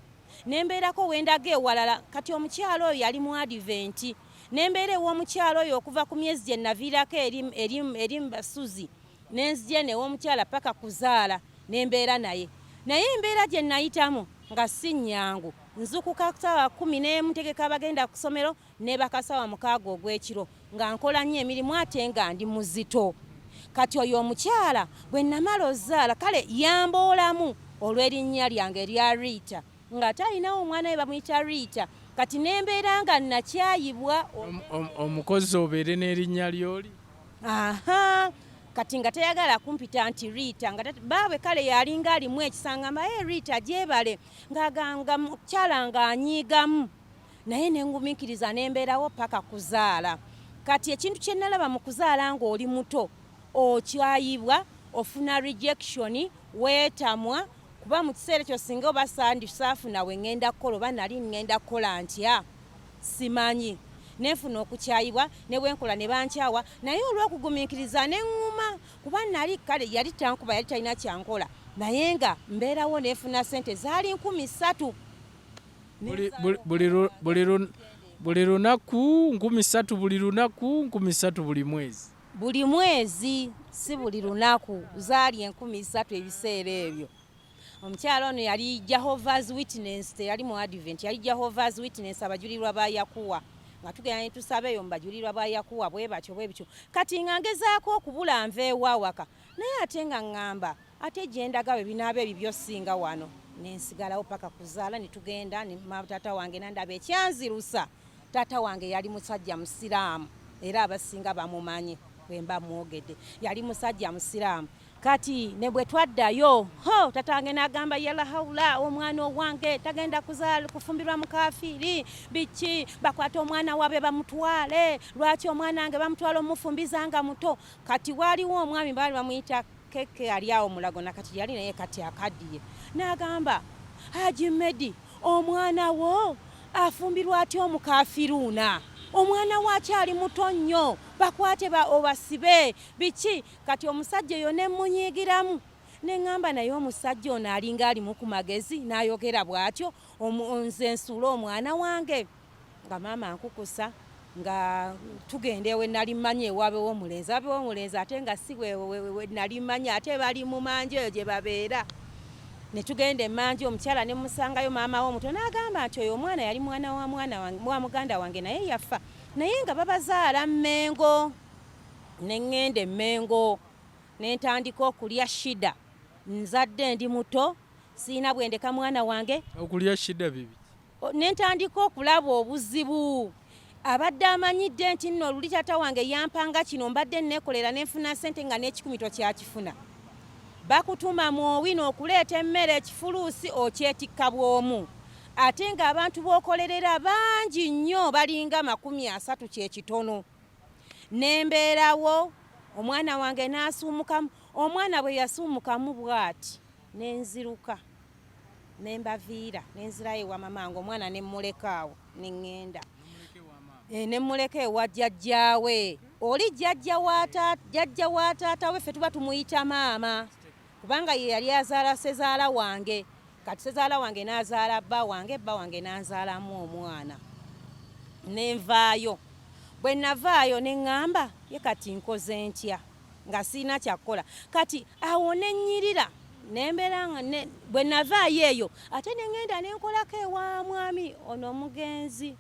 [SPEAKER 1] ne mbeerako we ndaga ewalala. Kati omukyala oyo yali Mwadiventi. Ne mbeera ew'omukyala oyo okuva ku myezi gye naviirako eri, eri, eri mu Basuzi ne nzija eno ew'omukyala paka kuzaala ne mbeera naye. Naye embeera gye nayitamu nga si nnyangu. Nzuukuka ssaawa 11 ntegeka abagenda ku ssomero neebaka ssaawa 6 ogw'ekiro nga nkola nnyo emirimu ate nga ndi muzito. Kati oyo omukyala bwe namala ozaala kale yamboolamu olw'erinnya lyange erya Rita ng'ate alinawo omwana we bamuyita Rita kati ne mbeera nga nakyayibwa.
[SPEAKER 2] Omukozi obeere n'erinnya ly'oli?
[SPEAKER 1] Aha, kati nga tayagala kumpita nti Rita nga baabwe kale yalinga alimu ekisa ngamba hey, Rita gyebale ng'aganga mukyala ng'anyiigamu naye ne ngumiikiriza ne mbeerawo paka kuzaala. Kati ekintu kye nalaba mu kuzaala ng'oli muto okyayibwa, ofuna rejection, weetamwa kuba mu kiseera ekyo singa oba sandi saafuna we ŋŋenda kukola oba nali ŋŋenda kukola ntya simanyi. Ne nfuna okukyayibwa ne bwe nkola ne bankyawa naye olw'okugumiikiriza ne ŋŋuma kuba nali kale yali tankuba yali talina kyankola naye nga mbeerawo ne nfuna ssente zaali 3000.
[SPEAKER 2] Buli lunaku 3000 buli lunaku 3000 buli mwezi.
[SPEAKER 1] Buli mwezi si buli lunaku zaali 3000 ebiseera ebyo. Omukyala ono yali Jehovah's Witness teyali mu Advent yali Jehovah's Witness abajulirwa ba Yakuwa nga tugenda ne tusaba eyo mu bajulirwa ba Yakuwa bwe batyo bwe bityo kati nga ngezaako okubula nveewo awaka naye ate nga ŋŋamba ate gye ndaga bwe binaaba ebibyo singa wano ne nsigalawo paka kuzaala ne tugenda ne taata wange nandaba ekyanzirusa taata wange yali musajja musiraamu era abasinga bamumanyi bwe mba mwogedde yali musajja musiraamu kati ne bwe twaddayo ho taata wange n'agamba yala haula omwana owange tagenda kuzaala kufumbirwa mukafiiri biki bakwate omwana waabwe bamutwale lwaki omwana wange bamutwala omufumbiza nga muto kati waaliwo omwami baali bamuyita Keke ali awo Mulago na kati yali naye kati akaddiye n'agamba Haji Medi omwana wo afumbirwa atya omukafiruuna omwana wo akyali muto nnyo bakwate ba obasibe biki kati omusajja oyo ne mmunyiigiramu ne ŋŋamba naye omusajja ono alinga alimu ku magezi n'ayogera bw'atyo nze nsuule omwana wange nga maama nkukusa nga tugenda ewe nali mmanyi ewaabwe w'omulenzi abe w'omulenzi ate nga si we nali mmanyi ate bali mu manja eyo gye babeera ne tugenda emmanju omukyala ne musangayo maama we omuto n'agamba nti oyo omwana yali mwana wa mwana wange wa muganda wange naye yafa naye nga babazaala Mmengo ne ŋŋenda e Mmengo ne ntandika okulya shida nzadde ndi muto sirina bwe ndeka mwana wange.
[SPEAKER 2] Okulya shida bibi?
[SPEAKER 1] Ne ntandika okulaba obuzibu abadde amanyidde nti nno luli taata wange yampanga kino mbadde neekolera ne nfuna ssente nga n'ekikumi tokyakifuna. Bakutuma mu Owino okuleeta emmere ekifuluusi okyetikka bw'omu ate ng'abantu b'okolerera bangi nnyo balinga 30 kye kitono. Ne mbeerawo omwana wange n'asuumukamu omwana bwe yasuumukamu bw'ati ne nziruka. Ne mbaviira ne nzirayo ewa mama wange omwana ne mmuleka awo ne ŋŋenda ne mmuleka ewa jjajjaawe oli jjajja wa jjajja wa taata we ffe tuba tumuyita maama kubanga ye yali azaala ssezaala wange kati ssezaala wange n'azaala bba wange bba wange n'anzaalamu omwana ne nvaayo bwe navaayo ne ŋŋamba ye kati nkoze ntya nga sirina kyakukola kati awo ne nnyirira ne mbeera nga bwe navaayo eyo ate ne ŋŋenda ne nkolako ewa mwami ono omugenzi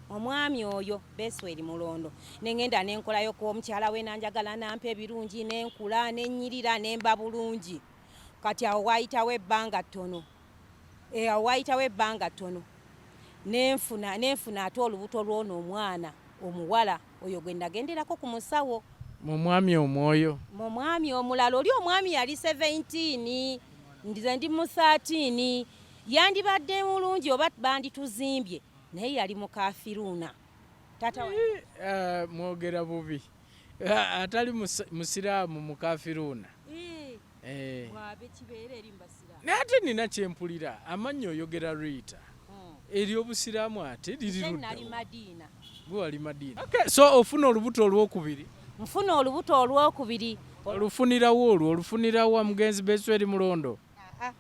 [SPEAKER 1] omwami oyo Besweri Mulondo ne ŋŋenda ne nkolayo ku omukyala we nanjagala nampa ebirungi ne nkula ne nnyirira ne mba bulungi kati awo waayitawo ebbanga ttono awo waayitawo ebbanga ttono ne nfuna ate olubuto lw'ono omwana omuwala oyo gwe nagenderako ku musawo.
[SPEAKER 2] Mu mwami omwoyo?
[SPEAKER 1] Mu mwami omulala oli omwami yali 17. Nze ndi mu 13, yandibadde mulungi oba bandituzimbye, naye yali mukafiruuna taata wa.
[SPEAKER 2] Mwogera bubi. Atali musiraamu mukafiruuna? Eh.
[SPEAKER 1] Bwabe kibeera eri mubasiraamu.
[SPEAKER 2] Naye ate nina kyempulira, amannya oyogera Rita, ery'obusiraamu ate liri
[SPEAKER 1] Nze nali
[SPEAKER 2] luddawa?
[SPEAKER 1] Madiina.
[SPEAKER 2] Gwe wali Madiina. Okay, so ofuna olubuto olwokubiri.
[SPEAKER 1] Nfuna olubuto olwokubiri.
[SPEAKER 2] Olufunirawo olwo olufunirawo mugenzi Besweri Mulondo?
[SPEAKER 1] Ah,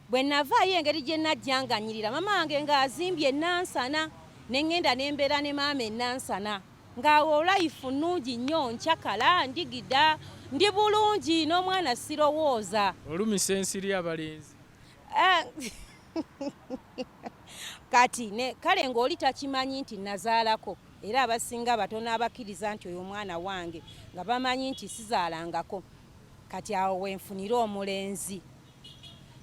[SPEAKER 1] bwe navaayo, engeri gye najja nga nnyirira, mama wange ng'azimbye enansana, ne ŋŋenda ne mbeera ne maama enansana, ng'awo life nnungi nnyo, nkyakala, ndigida, ndi bulungi n'omwana sirowooza.
[SPEAKER 2] Olumisa ensiri abalenzi.
[SPEAKER 1] Ah, kati ne kale ng'oli takimanyi nti nazaalako, era abasinga batono abakkiriza nti oyo omwana wange, nga bamanyi nti sizaalangako. Kati awo wenfunira omulenzi,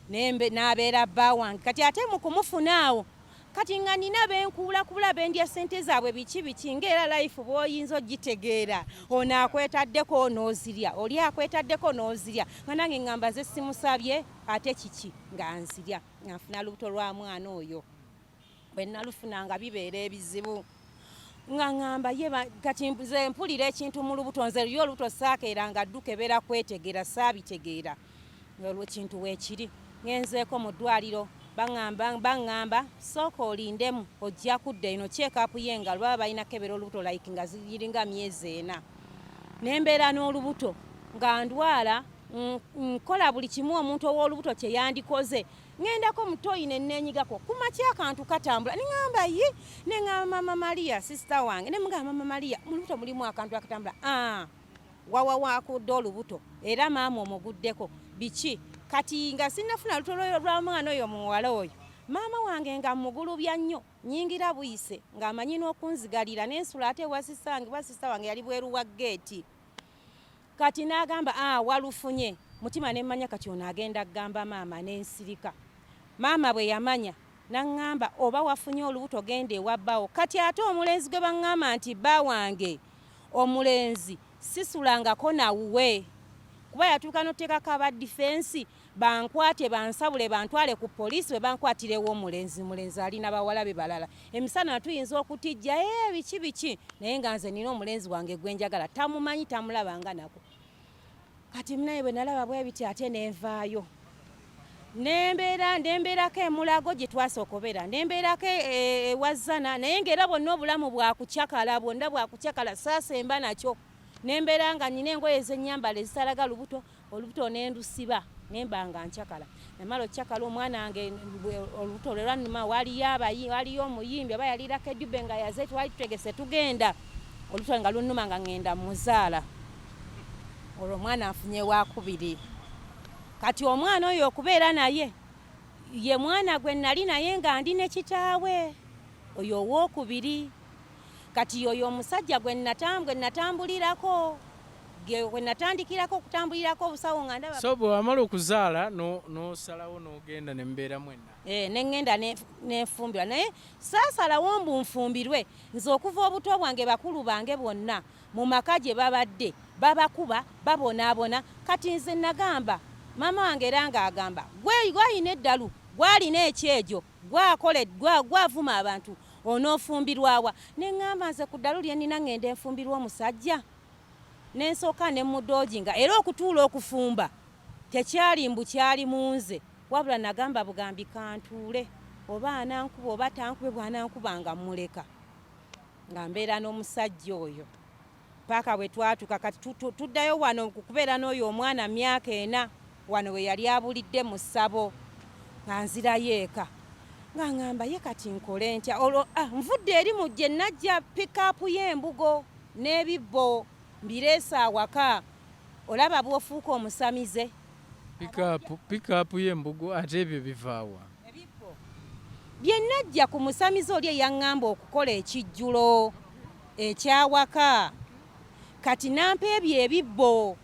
[SPEAKER 1] n'abeera bba wange. Kati ate mu kumufuna awo, kati nga nina benkuulakula, bendya sente zaabwe, biki biki, ng'era life bw'oyinza ogitegeera, ono akwetaddeko n'ozirya, oli akwetaddeko n'ozirya, nga nange ŋŋamba ze simusabye ate kiki nga nzirya. Nga nfuna lubuto lwa mwana oyo. Bwe nalufuna nga bibeera ebizibu, nga ŋŋamba ye kati nze mpulira ekintu mu lubuto. Nze lyo olubuto saakeera nga ddukebera kwetegeera, saabitegeera olwo kintu weekiri. Ŋŋenzeeko mu ddwaliro, baŋŋamba sooka olindemu, ojja kudda eno check-up y'engalo, baba balina kebera olubuto like nga ziringa myezi 4. Nembeera n'olubuto nga ndwala, nkola buli kimu omuntu ow'olubuto kye yandikoze, ŋŋendako mu toyi ne neenyigako, ku makya akantu katambula, neŋŋamba ye, neŋŋamba mama Maria, sister wange, ne mugamba, "Mama Maria, mu lubuto mulimu akantu akatambula." Ah, wawa wakudde olubuto era maama omuguddeko biki? Kati nga sinnafuna lubuto lwa mwana oyo muwala oyo, maama wange nga mugulubya nnyo, nyingira buyise ng'amanyi n'okunzigalira, n'ensula ate ewa sister wange, wa sister wange yali bweru wa geeti. Kati n'agamba, "Ah, walufunye." Mutima nemmanya kati ono agenda kugamba maama, n'ensirika. Maama bwe yamanya naŋŋamba, "Oba wafunye olubuto, genda ewa bbaawo." Kati ate omulenzi gwe baŋŋamba nti bba wange, omulenzi sisulangako nawuwe, kuba yatuuka n'oteekako aba defence bankwate, bansabule, bantwale ku poliisi. Bwe bankwatirewo omulenzi, mulenzi alina bawala be balala, emisana tuyinza okutijja ee biki biki, naye nga nze nina omulenzi wange gwe njagala, tamumanyi, tamulabanga nako. Kati munaye bwe nalaba bwe biti, ate nenvaayo, nembeera nembeerako emulago gye twasooka obeera, nembeerako ewazzana, naye ng'era bwonna obulamu bwakucakala, bwonna bwakucakala, saasemba nakyo. Nembeera nga nina engoye ez'ennyambala ezitalaga lubuto, olubuto nendusiba, nemba nga nkyakala. Namala okucakala omwana wange, olubuto lwe lwannuma, waliyo waliyo omuyimbi oba yaliirako edube nga yaze, twali tutegese tugenda, olubuto nga lunnuma nga ŋŋenda muzaala. Olwo omwana nfunye wakubiri. Kati omwana oyo okubeera naye, ye mwana gwe nali naye nga ndi ne kitaawe oyo owookubiri. Kati yoyo omusajja gwe natambulirako, gwe natandikirako okutambulirako obusawo nga ndaba.
[SPEAKER 2] So bwe wamala okuzaala n'osalawo n'ogenda ne mubeera mwenna?
[SPEAKER 1] Eh, ne ŋŋenda nenfumbirwa, naye saasalawo mbu nfumbirwe nze. Okuva obuto bwange, bakulu bange bonna mu maka gye babadde babakuba, babonaabona. Kati nze nagamba maama wange, era ng'agamba, "Gwe gwalina eddalu, gwalina ekyejo, gwakola, gwavuma abantu, onoofumbirwawa?" Ne ŋŋamba, nze ku ddalu lye nnina ŋŋenda enfumbirwa omusajja? Nensooka ne mudooginga, era okutuula okufumba tekyali mbu kyali mu nze, wabula nagamba bugambi kantuule, oba anankuba oba tankube, bw'anankuba nga mmuleka, nga mbeera n'omusajja oyo paaka bwe twatuuka. Kati tuddayo wano kubeera n'oyo omwana myaka 4, wano we yali abulidde mu ssabo, nga nzirayo eka nga ŋŋamba ye, kati nkole ntya? Olwo nvudde eri mu gye najja pickup y'embugo n'ebibbo mbireese awaka, olaba bw'ofuuka omusamize.
[SPEAKER 2] Pickup y'embugo, ate ebyo bivaawa?
[SPEAKER 1] Ebibbo bye najja ku musamize oli eyaŋŋamba okukola ekijjulo ekyawaka. Kati nampa ebyo ebibbo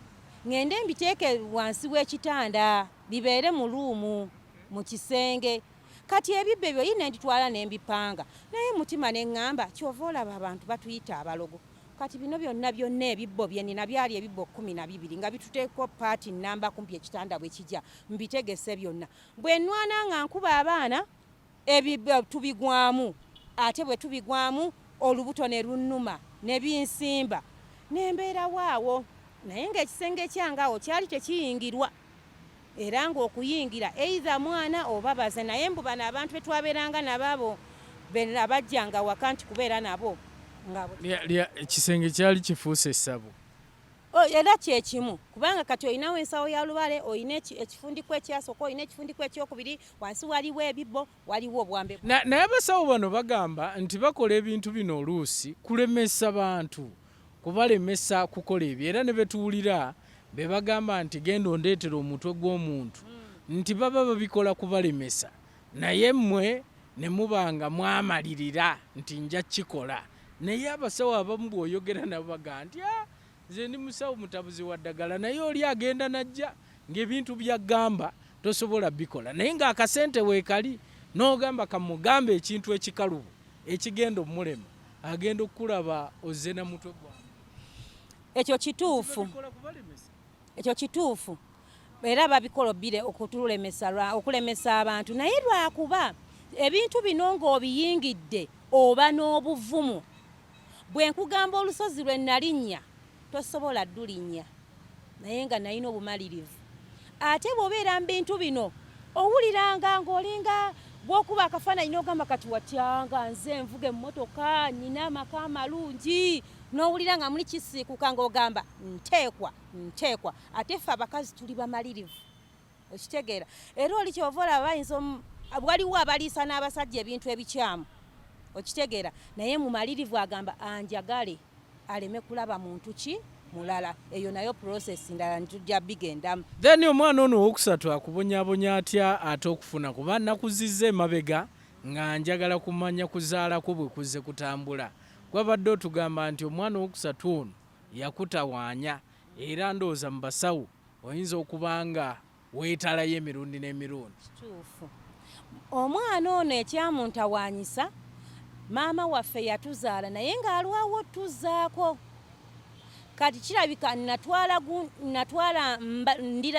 [SPEAKER 1] ŋŋende mbiteeke wansi w'ekitanda, bibeere mu room, mu kisenge. Kati ebibbo ebyo ye nenditwala ne mbipanga, naye mutima ne ŋŋamba, kyova olaba abantu batuyita abalogo. Kati bino byonna byonna ebibbo bye nina byali ebibbo 12 nga bituteeko part nnamba kumpi ekitanda bwe kijja mbitegese byonna. Bwe nnwana nga nkuba abaana ebibbo tubigwamu ate bwe tubigwamu olubuto ne lunnuma ne binsimba ne mbeerawo awo naye ng'ekisenge kyange awo kyali tekiyingirwa era ng'okuyingira either mwana oba baze naye mbu bano abantu be twabeeranga nabo abo abajjanga waka nti kubeera nabo nga
[SPEAKER 2] Ekisenge kyali kifuuse essabo.
[SPEAKER 1] Era kyekimu kubanga kati olinawo ensawo ya lubale, olina ekifundikwa ekyasooka, olina ekifundikwa ekyokubiri, wansi waliwo ebibbo, waliwo obwambe.
[SPEAKER 2] Naye abasawo bano bagamba nti bakola ebintu bino oluusi kulemesa bantu, kubalemesa kukola ebyo, era ne betuwulira be bagamba nti genda ondeetere omutwe gw'omuntu, nti baba babikola kubalemesa, naye mmwe ne muba nga mwamalirira nti nja kukikola. Naye abasawo abamu bw'oyogera nabo bagamba nti nze ndi musawo mutabuzi wa ddagala, naye oli agenda n'ajja ng'ebintu by'agamba tosobola bikola, naye ng'akasente weekali n'ogamba kamugambe ekintu ekikalubo ekigenda omulema, agenda okukulaba ozze na mutwe gwange.
[SPEAKER 1] Ekyo kituufu. Ekyo kituufu. Era babikola bire okutulemesa, okulemesa abantu, naye lwakuba ebintu bino ng'obiyingidde oba n'obuvumu. Bwe nkugamba olusozi lwe nalinnya tosobola ddulinnya, naye nga nalina obumalirivu. Ate bw'obeera mu bintu bino owuliranga ng'olinga bw'okuba akafaananyi n'ogamba kati watyanga nze nvuga emmotoka nnina amaka amalungi, n'owulira nga muli kisiikuka ng'ogamba nteekwa nteekwa. Ate ffe abakazi tuli bamalirivu, okitegeera. Era oli kyova olaba bayinza waliwo abaliisa n'abasajja ebintu ebikyamu, okitegeera, naye mumalirivu agamba anjagale aleme kulaba muntu ki mulala. Eyo nayo process ndala ntujja bigendamu.
[SPEAKER 2] Then omwana ono owokusatu akubonyabonya atya ate okufuna? Kuba nakuzizza emabega nga njagala kumanya kuzaalako bwe kuzze kutambula. Gwabadde otugamba nti omwana owokusatu ono yakutawaanya, era ndowooza mu basawo oyinza okuba nga weetalayo emirundi n'emirundi.
[SPEAKER 1] Kituufu. Omwana ono ekyamuntawaanyisa, maama waffe yatuzaala naye ng'alwawo tuzaako. Kati kirabika natwala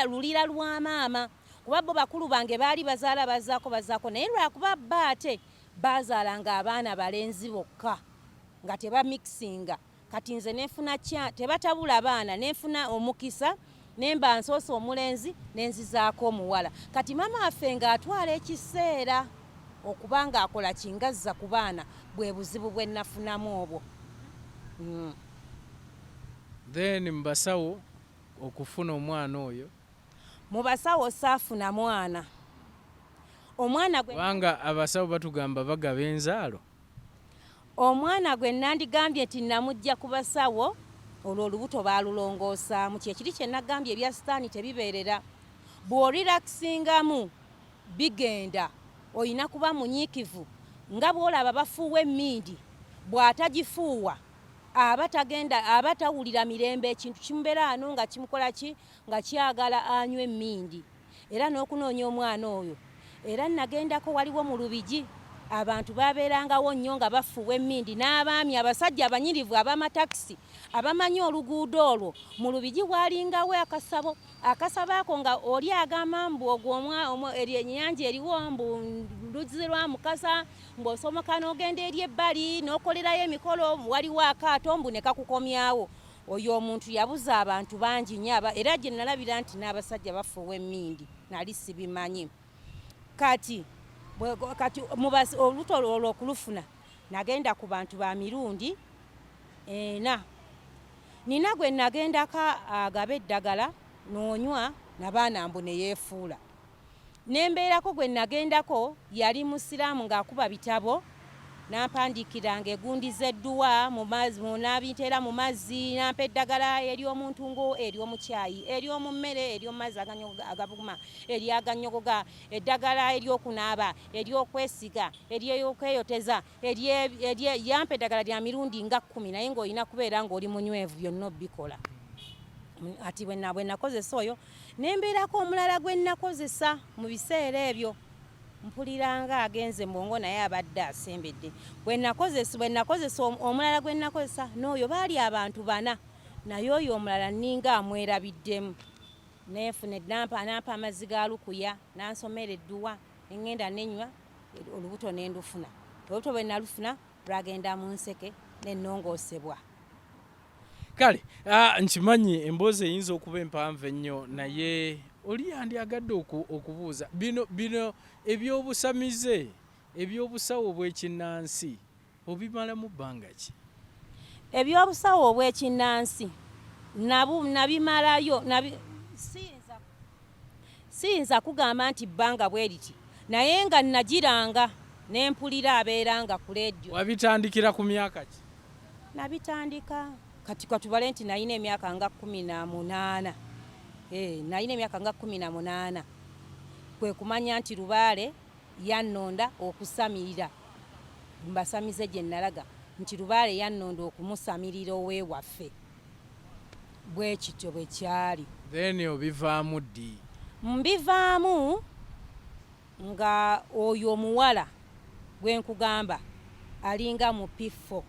[SPEAKER 1] lulira lwa maama, kuba bo bakulu bange baali bazaala bazaako bazaako, naye lwakuba bba ate baazaalanga abaana balenzi bokka nga tebamikisinga. Kati nze nenfuna tebatabula baana, nenfuna omukisa nemba nsoose omulenzi nenzizaako omuwala. Kati maama waffe ng'atwala ekiseera okuba ng'akola kingazza ku baana, bwe buzibu bwe nafunamu obwo.
[SPEAKER 2] Then mu basawo okufuna omwana oyo?
[SPEAKER 1] Mu basawo saafuna mwana. Omwana gwe
[SPEAKER 2] Kubanga abasawo batugamba bagaba enzaalo.
[SPEAKER 1] Omwana gwe nandigambye nti namujja ku basawo, olwo olubuto baalulongoosaamu. Kyekiri kye nagambye ebya sitaani tebibeerera. Bw'orelaxingamu bigenda, olina kuba munyiikivu nga bw'olaba bafuuwa emmindi, bw'atagifuuwa aba tagenda, aba tawulira mirembe, ekintu kimubeera wano nga kimukola ki, nga kyagala anywe emmindi. Era n'okunoonya omwana oyo. Era nagendako waliwo mu Lubigi, abantu babeerangawo nnyo nga bafuuwa emmindi, n'abaami abasajja abanyirivu ab'amatakisi abamanyi oluguudo olwo. Mu Lubigi waalingawo akasabo, akasabo ako nga oli agamba mbu ogwo ennyanja eriwo mbu luzzi lwa Mukasa, mbu osomoka n'ogenda eri ebbali n'okolerayo emikolo, waliwo akaato mbu ne kakukomyawo. Oyo omuntu yabuza abantu bangi nnyo, era gye nalabira nti n'abasajja bafuuwa emmindi nali sibimanyi. Kati olubuto olwo okulufuna nagenda ku bantu ba mirundi ena. Nina gwe nagendako agaba eddagala n'onywa nabaana mbu ne yeefuula. Ne mbeerako gwe nagendako yali musiraamu ng'akuba bitabo, n'ampandiikiranga egundi z'edduwa n'abinteera mu mazzi, n'ampa eddagala ery'omuntungo, ery'omu caayi, ery'omu mmere, ery'omu mazzi agabuguma, eryaganyogoga, eddagala ery'okunaaba, ery'okwesiga, ery'okweyoteza, yampa eddagala lya mirundi nga 10, naye ng'olina kubeera ng'oli munywevu byonna obikola. Ati bwe nakozesa oyo, ne mbeerako omulala gwe nakozesa mu biseera ebyo. Mpulira nga agenze mu bwongo, naye abadde asembedde. Bwe nakozesa omulala gwe nakozesa n'oyo, baali abantu bana, naye oyo omulala nninga amwerabiddemu. Nenfuna, nampa amazzi ga lukuya, nansomera edduwa, neŋŋenda nenywa, olubuto nendufuna. Olubuto bwe nalufuna lwagenda mu nseke, nennongoosebwa.
[SPEAKER 2] Kale nkimanyi emboozi eyinza okuba empanvu ennyo, naye oli yandyagadde okubuuza bino ebyobusamize, ebyobusawo obw'ekinnansi, obimalamu bbanga ki?
[SPEAKER 1] Ebyobusawo obw'ekinnansi nabimalayo, siyinza kugamba nti bbanga bwe riti, naye nga nagiranga nempulira abeeranga ku leediyo.
[SPEAKER 2] Wabitandikira ku myaka ki?
[SPEAKER 1] Nabitandika, kati katubale nti nalina emyaka nga 18. Nalina emyaka nga 18 kwe kumanya nti lubaale yannonda okusamirira mbasamize gye nalaga nti lubaale yannonda okumusamirira ow'ewaffe. Bwe kityo bwe kyali.
[SPEAKER 2] Then obivaamu ddi?
[SPEAKER 1] Mbivaamu nga oyo omuwala gwe nkugamba alinga mu P4.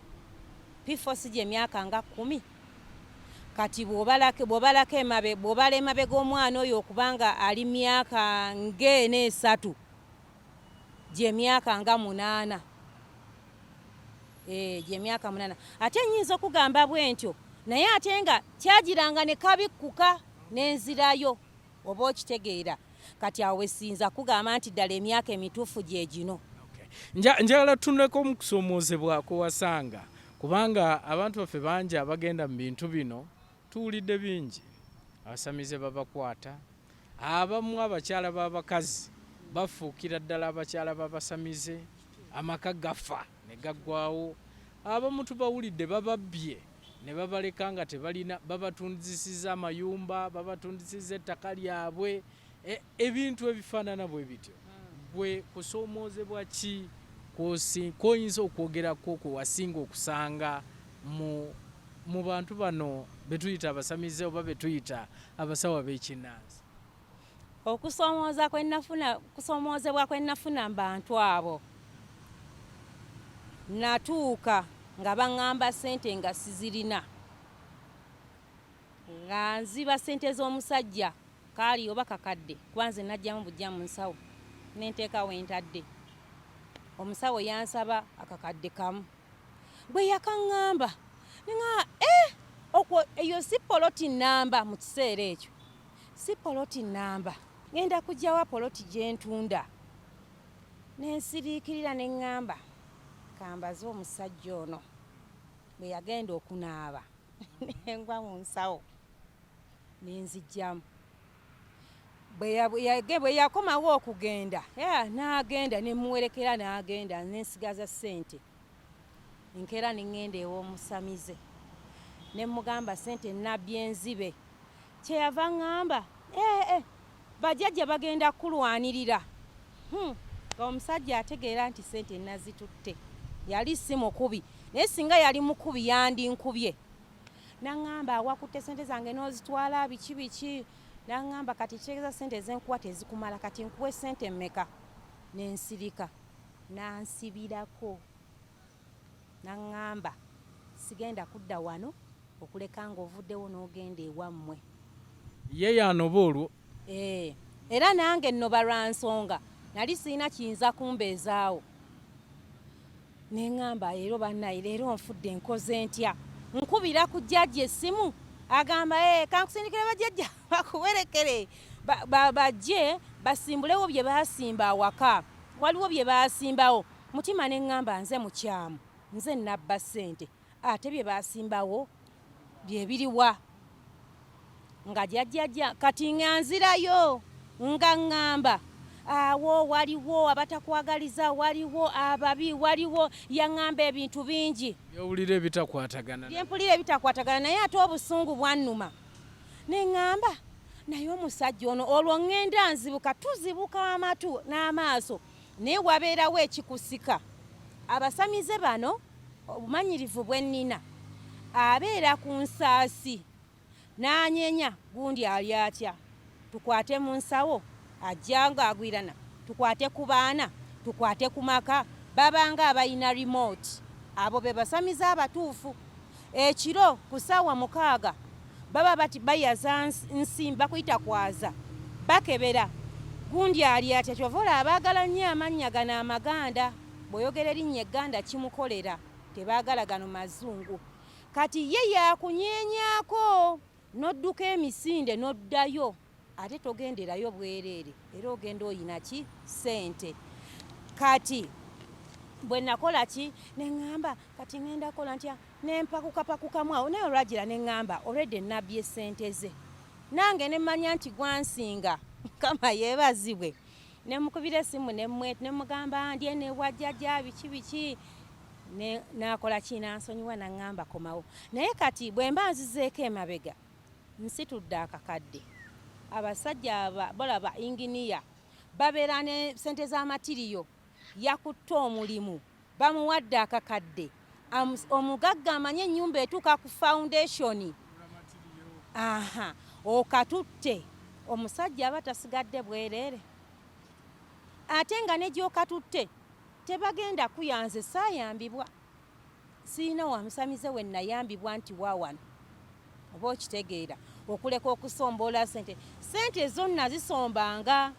[SPEAKER 1] P4 si gye myaka nga 10. Kati bw'obala emabega omwana oyo okubanga ali myaka ng'ena esatu, gye myaka nga 8. Gye myaka 8. Ate nnyinza okugamba bwe ntyo, naye ate nga kyagiranga ne kabikkuka n'enzirayo, oba okitegeera. Kati awo siyinza kugamba nti ddala emyaka emituufu gye gino.
[SPEAKER 2] Njagala tutunuleko mu kusoomoozebwa kwe wasanga, kubanga abantu baffe bangi abagenda mu bintu bino tuwulidde bingi. Abasamize babakwata, abamu abakyala b'abakazi bafuukira ddala abakyala b'abasamize, amaka gafa ne gaggwawo. Abamu tubawulidde bababbye ne babaleka nga tebalina, babatundisiza amayumba, babatundisiza ettaka lyabwe, ebintu ebifaanana bwe bityo. Gwe kusoomoozebwa ki kw'oyinza okwogerako kwe wasinga okusanga mu bantu bano be tuyita abasamize oba be tuyita abasawo ab'ekinnansi?
[SPEAKER 1] Okusomooza kwe nafuna, kusoomoozebwa kwe nafuna mu bantu abo, natuuka nga baŋŋamba ssente nga sizirina, nga nziba ssente z'omusajja kaali oba kakadde, kuba nze najjamu bujja mu nsawo nenteeka we ntadde. Omusawo yansaba akakadde kamu, bwe yakaŋŋamba neŋŋamba okwo eyo si poloti nnamba mu kiseera ekyo, si poloti nnamba, ŋŋenda kuggyawa poloti gye ntunda? Nensiriikirira ne ŋŋamba kambaze omusajja ono. Bwe yagenda okunaaba nengwa mu nsawo nenzijjamu. Bwe yakomawo okugenda n'agenda, ne muwerekera n'agenda, nensigaza ssente. Enkeera ne ŋŋenda ew'omusamize ne mugamba ssente nabbye nzibe. Kyeyava ŋŋamba bajjajja bagenda kukulwanirira. Omusajja ategeera nti ssente nazitutte, yali si mukubi, naye singa yali mukubi yandinkubye. Naŋŋamba awakutte ssente zange n'ozitwala biki biki. Naŋŋamba kati kitegeeza ssente ezenkuwa tezikumala, kati nkuwe ssente mmeka? Nensirika, nansibirako. Naŋŋamba sigenda kudda wano okuleka ng'ovuddewo n'ogenda ewammwe.
[SPEAKER 2] Ye yanoba olwo?
[SPEAKER 1] Era nange nnoba lwa nsonga nali sirina kiyinza kumbeezaawo. Ne ŋŋamba leero bannaye, leero nfudde, nkoze ntya? Nkubira ku jjajja essimu, agamba kankusindikire bajjajja bakuwerekere, bajje basimbulewo bye baasimba awaka, waliwo bye baasimbawo. Mutima ne ŋŋamba nze mukyamu, nze nabba ssente, ate bye baasimbawo bye biriwa? Nga jjajja kati nga nzirayo nga ŋŋamba awo waliwo abatakwagaliza, waliwo ababi, waliwo yaŋŋamba ebintu bingi.
[SPEAKER 2] By'owulira ebitakwatagana.
[SPEAKER 1] Bye mpulira ebitakwatagana, naye ate obusungu bwannuma. Ne ŋŋamba naye omusajja ono, olwo ŋŋenda nzibuka, tuzibuka amatu n'amaaso, naye wabeerawo ekikusika. Abasamize bano obumanyirivu bwe nnina, abeera ku nsaasi n'anyenya gundi ali atya, tukwate mu nsawo, ajja ng'agwirana, Tukwate ku baana, tukwate ku maka, babanga abalina remote. Abo be basamize abatuufu. Ekiro ku ssaawa 6 baba bati bayaza nsimbi, bakuyita kwaza, bakebera gundi ali atya. Kyova olaba baagala nnyo amannya gano amaganda. Bw'oyogera erinnya egganda kimukolera, tebaagala gano mazungu. Kati ye yakunyeenyaako n'odduka emisinde n'oddayo, ate togenderayo bwereere, era ogenda oyina ki? Ssente. Kati bwe nakola ki, ne ŋŋamba kati ŋŋenda kola ntya, ne mpakukapakukamu awo, naye olwagira ne ŋŋamba already nabbye ssente ze, nange ne mmanya nti gwansinga. Mukama yeebazibwe. Ne mukubira essimu ne mugamba ndye ne wajjajja biki biki, n'akola ki, n'ansonyiwa, n'aŋŋamba komawo. Naye kati bwe mba nzizeeko emabega, nsitudde akakadde. Abasajja bolaba inginiya babeera ne ssente z'amatiriyo, yakutte omulimu, bamuwadde akakadde. Omugagga amanye ennyumba etuuka ku foundation, aha, okatutte, omusajja aba tasigadde bwereere. Ate nga ne gy'okatutte tebagenda kuyanze. Saayambibwa, siina wamusamize we nayambibwa nti waawano, oba okitegeera, okuleka okusomboola ssente. Ssente zonna zisombanga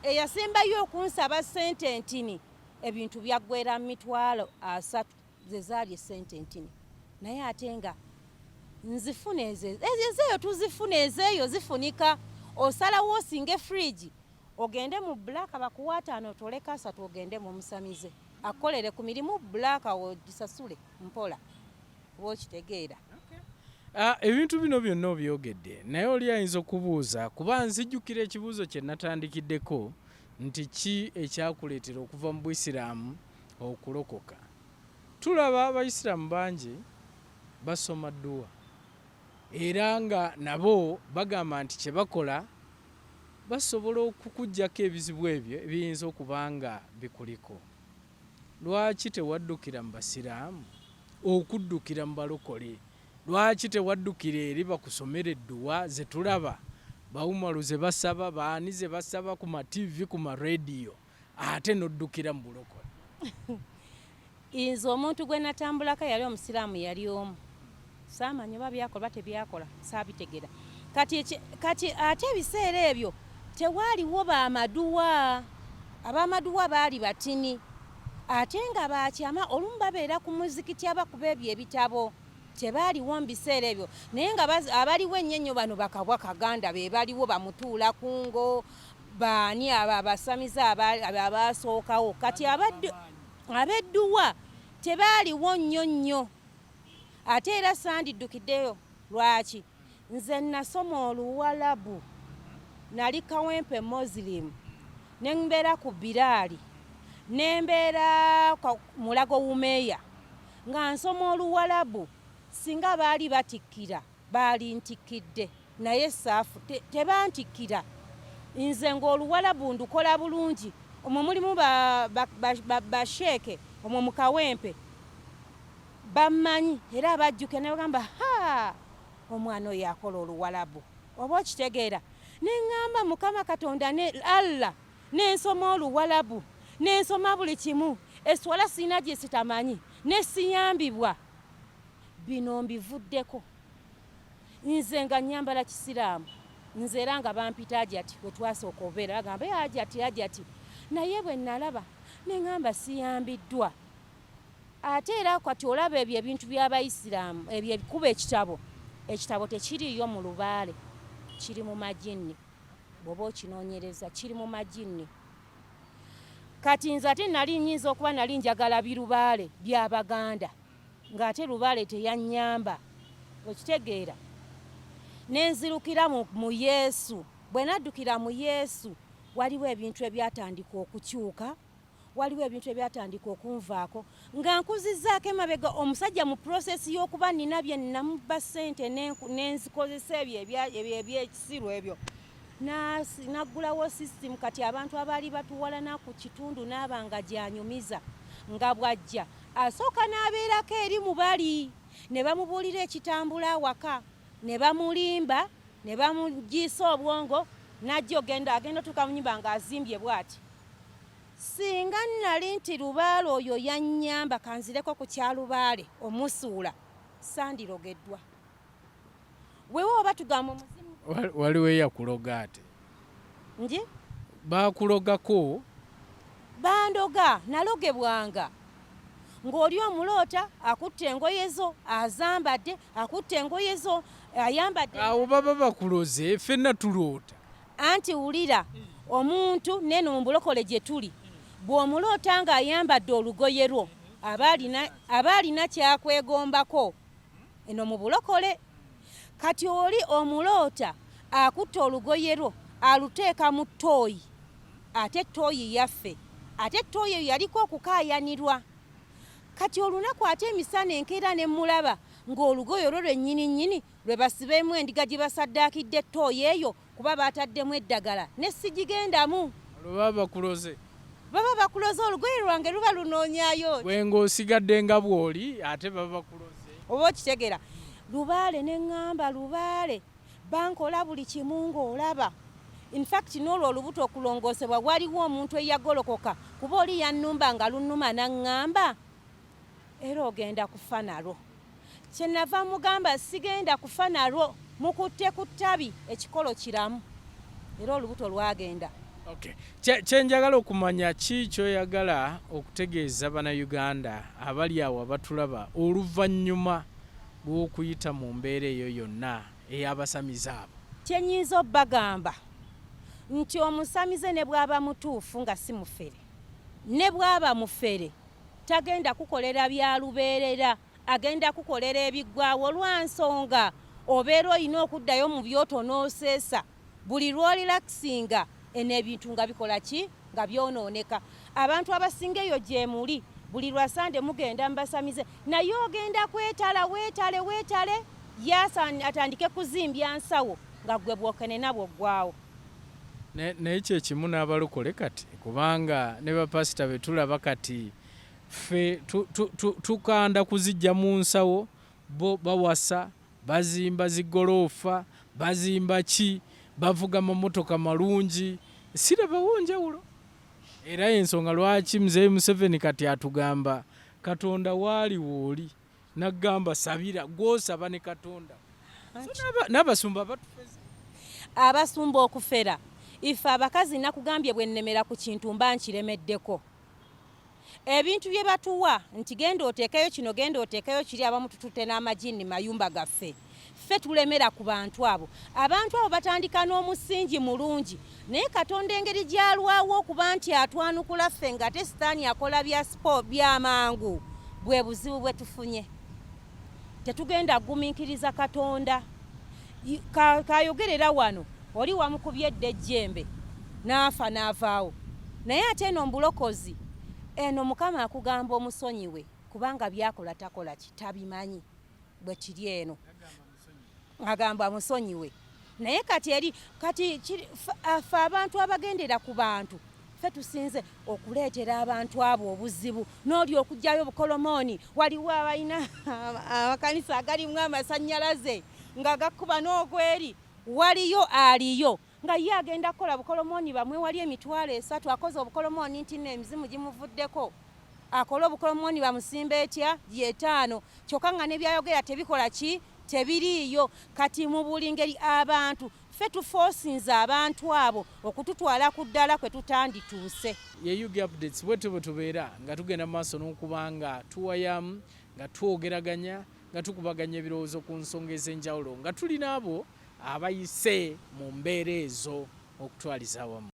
[SPEAKER 1] eyasembayo okunsaba ssente ntini, ebintu byaggwera mu 300,000, ze zaali essente ntini. Naye ate nga nzifuna ezeeyo, tuzifuna ezeeyo, zifunika. Osalawo osinga efiriigi, ogende mu black, bakuwa 5, otoleka 3, ogende mu musamize akolere ku mirimu black, ogisasule mpola, oba okitegeera.
[SPEAKER 2] Ebintu bino byonna obyogedde, naye oli ayinza okubuuza, kuba nzijjukira ekibuuzo kye natandikiddeko nti ki ekyakuleetera okuva mu Buisiraamu okulokoka. Tulaba Abayisiraamu bangi basoma dduwa, era nga nabo bagamba nti kye bakola basobola okukuggyako ebizibu ebyo ebiyinza okuba nga bikuliko. Lwaki tewaddukira mu Basiraamu okuddukira mu balokole? Lwaki tewaddukira eri bakusomera edduwa ze tulaba bawumalu ze basaba, baani ze basaba ku ma TV, ku ma rediyo, ate n'oddukira mu bulokole?
[SPEAKER 1] Nze omuntu gwe natambulako yali omusiraamu, yali omu. Saamanya oba byakola oba tebyakola, saabitegera. Kati ate ebiseera ebyo tewaaliwo bamaduwa, abamaduwa baali batini, ate nga bakyama, olumu babeera ku muzikiti abakuba ebyo ebitabo. Tebaaliwo mu biseera ebyo, naye nga abaliwo ennyo ennyo bano bakabwa kaganda be baliwo, bamutuula kungo, baani abo abasamize abaasookawo. Kati ab'edduwa tebaaliwo nnyo nnyo. Ate era sandiddukiddeyo. Lwaki? Nze nasoma Oluwalabu, nali Kawempe Muslim, ne mbeera ku Biraali, ne mbeera Mulago Wumeeya, nga nsoma Oluwalabu. Singa baali batikkira baali ntikkidde, naye saafu tebantikkira. Nze ng'Oluwalabu ndukola bulungi. Omwo mulimu basheeke omwo mu Kawempe bammanyi, era abajjukira ne bagamba, ha, omwana oyo akola Oluwalabu, oba okitegeera. Ne ŋŋamba Mukama Katonda ne Allah, nensoma Oluwalabu, nensoma buli kimu, eswala sirina gye sitamanyi, ne siyambibwa. Bino mbivuddeko. Nze nga nnyambala kisiraamu, nze era nga bampita Ajati, we twasooka obeera bagamba Ajati, Ajati. Naye bwe nalaba ne ŋŋamba siyambiddwa. Ate era kati olaba ebyo ebintu by'Abayisiraamu ebyo ebikuba ekitabo, ekitabo tekiriiyo mu lubaale, kiri mu majinni. Bw'oba okinoonyereza kiri mu majinni. Kati nze ate nali nnyinza okuba nali njagala birubaale by'Abaganda, ng'ate lubaale teyannyamba, okitegeera. Ne nzirukira mu Yesu. Bwe naddukira mu Yesu, waliwo ebintu ebyatandika okukyuka, waliwo ebintu ebyatandika okunvaako nga nkuzizzaako emabega. Omusajja mu process y'okuba nina bye namubba ssente nenzikozesa ebyo ebyekisiru ebyo, naggulawo system. Kati abantu abaali batuwalana ku kitundu n'aba nga gyanyumiza, nga bw'ajja asooka n'abeerako eri mu bali ne bamubuulira ekitambula awaka, ne bamulimba, ne bamugiisa obwongo, n'ajja ogenda agenda otuuka mu nyumba ng'azimbye bw'ati. Singa nali nti lubaale oyo yannyamba, kanzireko ku kya lubaale omusuula, sandirogeddwa. Wewe oba tugamba omuzimu.
[SPEAKER 2] Waliwo eyakuloga ate?
[SPEAKER 1] Nji?
[SPEAKER 2] Bakulogako?
[SPEAKER 1] Bandoga, nalogebwanga. Ng'oli omuloota akutta engoye zo azambadde, akutta engoye zo ayambadde.
[SPEAKER 2] Awo baba bakuloze, ffenna tuloota.
[SPEAKER 1] Anti wulira, omuntu neno mu bulokole gye tuli, bw'omuloota ng'ayambadde olugoye lwo aba alina kyakwegombako eno mu bulokole. Kati oli omuloota akutta olugoye lwo aluteeka mu ttooyi, ate ttooyi yaffe, ate ttooyi eyo yaliko okukaayanirwa. Kati olunaku ate emisana enkeera ne mmulaba ng'olugoye olwo lwennyini nnyini lwe basibeemu endiga gye basaddaakidde ttooyi eyo, kuba baataddemu eddagala ne sigigendamu.
[SPEAKER 2] Olwo baba bakuloze.
[SPEAKER 1] Baba bakuloze, olugoye lwange luba lunoonyaayo.
[SPEAKER 2] Gwe ng'osigadde nga bw'oli, ate baba bakuloze.
[SPEAKER 1] Oba okitegera. Lubaale ne ŋŋamba lubaale bankola buli kimu ng'olaba. In fact n'olwo olubuto okulongoosebwa waliwo omuntu eyagolokoka, kuba oli yannumba nga lunnuma n'aŋŋamba era ogenda kufa nalwo. Kye nava mugamba sigenda kufa nalwo, mukutte ku ttabi ekikolo kiramu, era olubuto lwagenda.
[SPEAKER 2] Okay. Kye njagala okumanya, ki ky'oyagala okutegeeza Bannayuganda abali awo abatulaba oluvannyuma lw'okuyita mu mbeera eyo yonna ey'abasamize abo?
[SPEAKER 1] Kye nnyinza obbagamba nti omusamize ne bw'aba mutuufu nga si mufere, ne bw'aba mufere tagenda kukolera bya lubeerera, agenda kukolera ebiggwawo lwa nsonga obeera olina okuddayo mu byoto n'oseesa. Buli lw'olilakisinga eno ebintu nga bikola ki, nga byonooneka. Abantu abasinga eyo gyemuli buli lwa Sande mugenda mubasamize, naye ogenda kwetala weetale weetale ye atandike kuzimbya nsawo nga ggwe bw'okenena bw'oggwawo.
[SPEAKER 2] Naye kyekimu n'abalokole kati, kubanga ne bapasita be tulaba kati ffe tukanda kuzijja mu nsawo, bo bawasa, bazimba zigoloofa, bazimba ki, bavuga mamotoka malungi, sirabawo njawulo. Era ensonga lwaki Mzee Museveni kati atugamba Katonda waali wooli, n'agamba sabira, gw'osaba ne Katonda. N'abasumba batufeza.
[SPEAKER 1] Abasumba okufera, ife abakazi nakugambye bwe nnemera ku kintu mba nkiremeddeko. Ebintu bye batuwa nti genda oteekeyo kino, genda oteekeyo kiri, abamu tututte n'amajinni mayumba gaffe. Ffe tulemera ku bantu abo. Abantu abo batandika n'omusingi mulungi, naye Katonda engeri gy'alwawo okuba nti atwanukula ffe ng'ate sitaani akola bya spo bya mangu, bwe buzibu bwe tufunye. Tetugenda kugumiikiriza Katonda. Kayogerera wano oli wamukubye edda ejjembe n'afa n'avaawo, naye ate eno mbulokozi eno Mukama akugamba omusonyiwe kubanga byakola takola ki tabimanyi. Bwe kiri eno agamba musonyiwe, naye kati eri kati ffe abantu abagendera ku bantu ffe tusinze okuleetera abantu abo obuzibu. N'oli okugyayo obukolomooni, waliwo abalina amakanisa agalimu amasannyalaze nga gakuba n'ogweri, waliyo aliyo nga ye agenda kukola bukolomooni bamwe wali 30,000 akoze obukolomooni nti nno emizimu gimuvuddeko, akole obukolomooni bamusimba etya 5, kyokka nga ne byayogera tebikola ki, tebiriiyo. Kati mu buli ngeri abantu ffe tufoosinze abantu abo okututwala ku ddala kwe tutandituuse.
[SPEAKER 2] Ye UG Updates bwetyo bwe tubeera nga tugenda mu maaso n'okuba nga tuwayamu, nga twogeraganya, nga tukubaganya ebirowoozo ku nsonga ez'enjawulo, nga tuli n'abo abayise mu mbeera ezo okutwaliza awamu.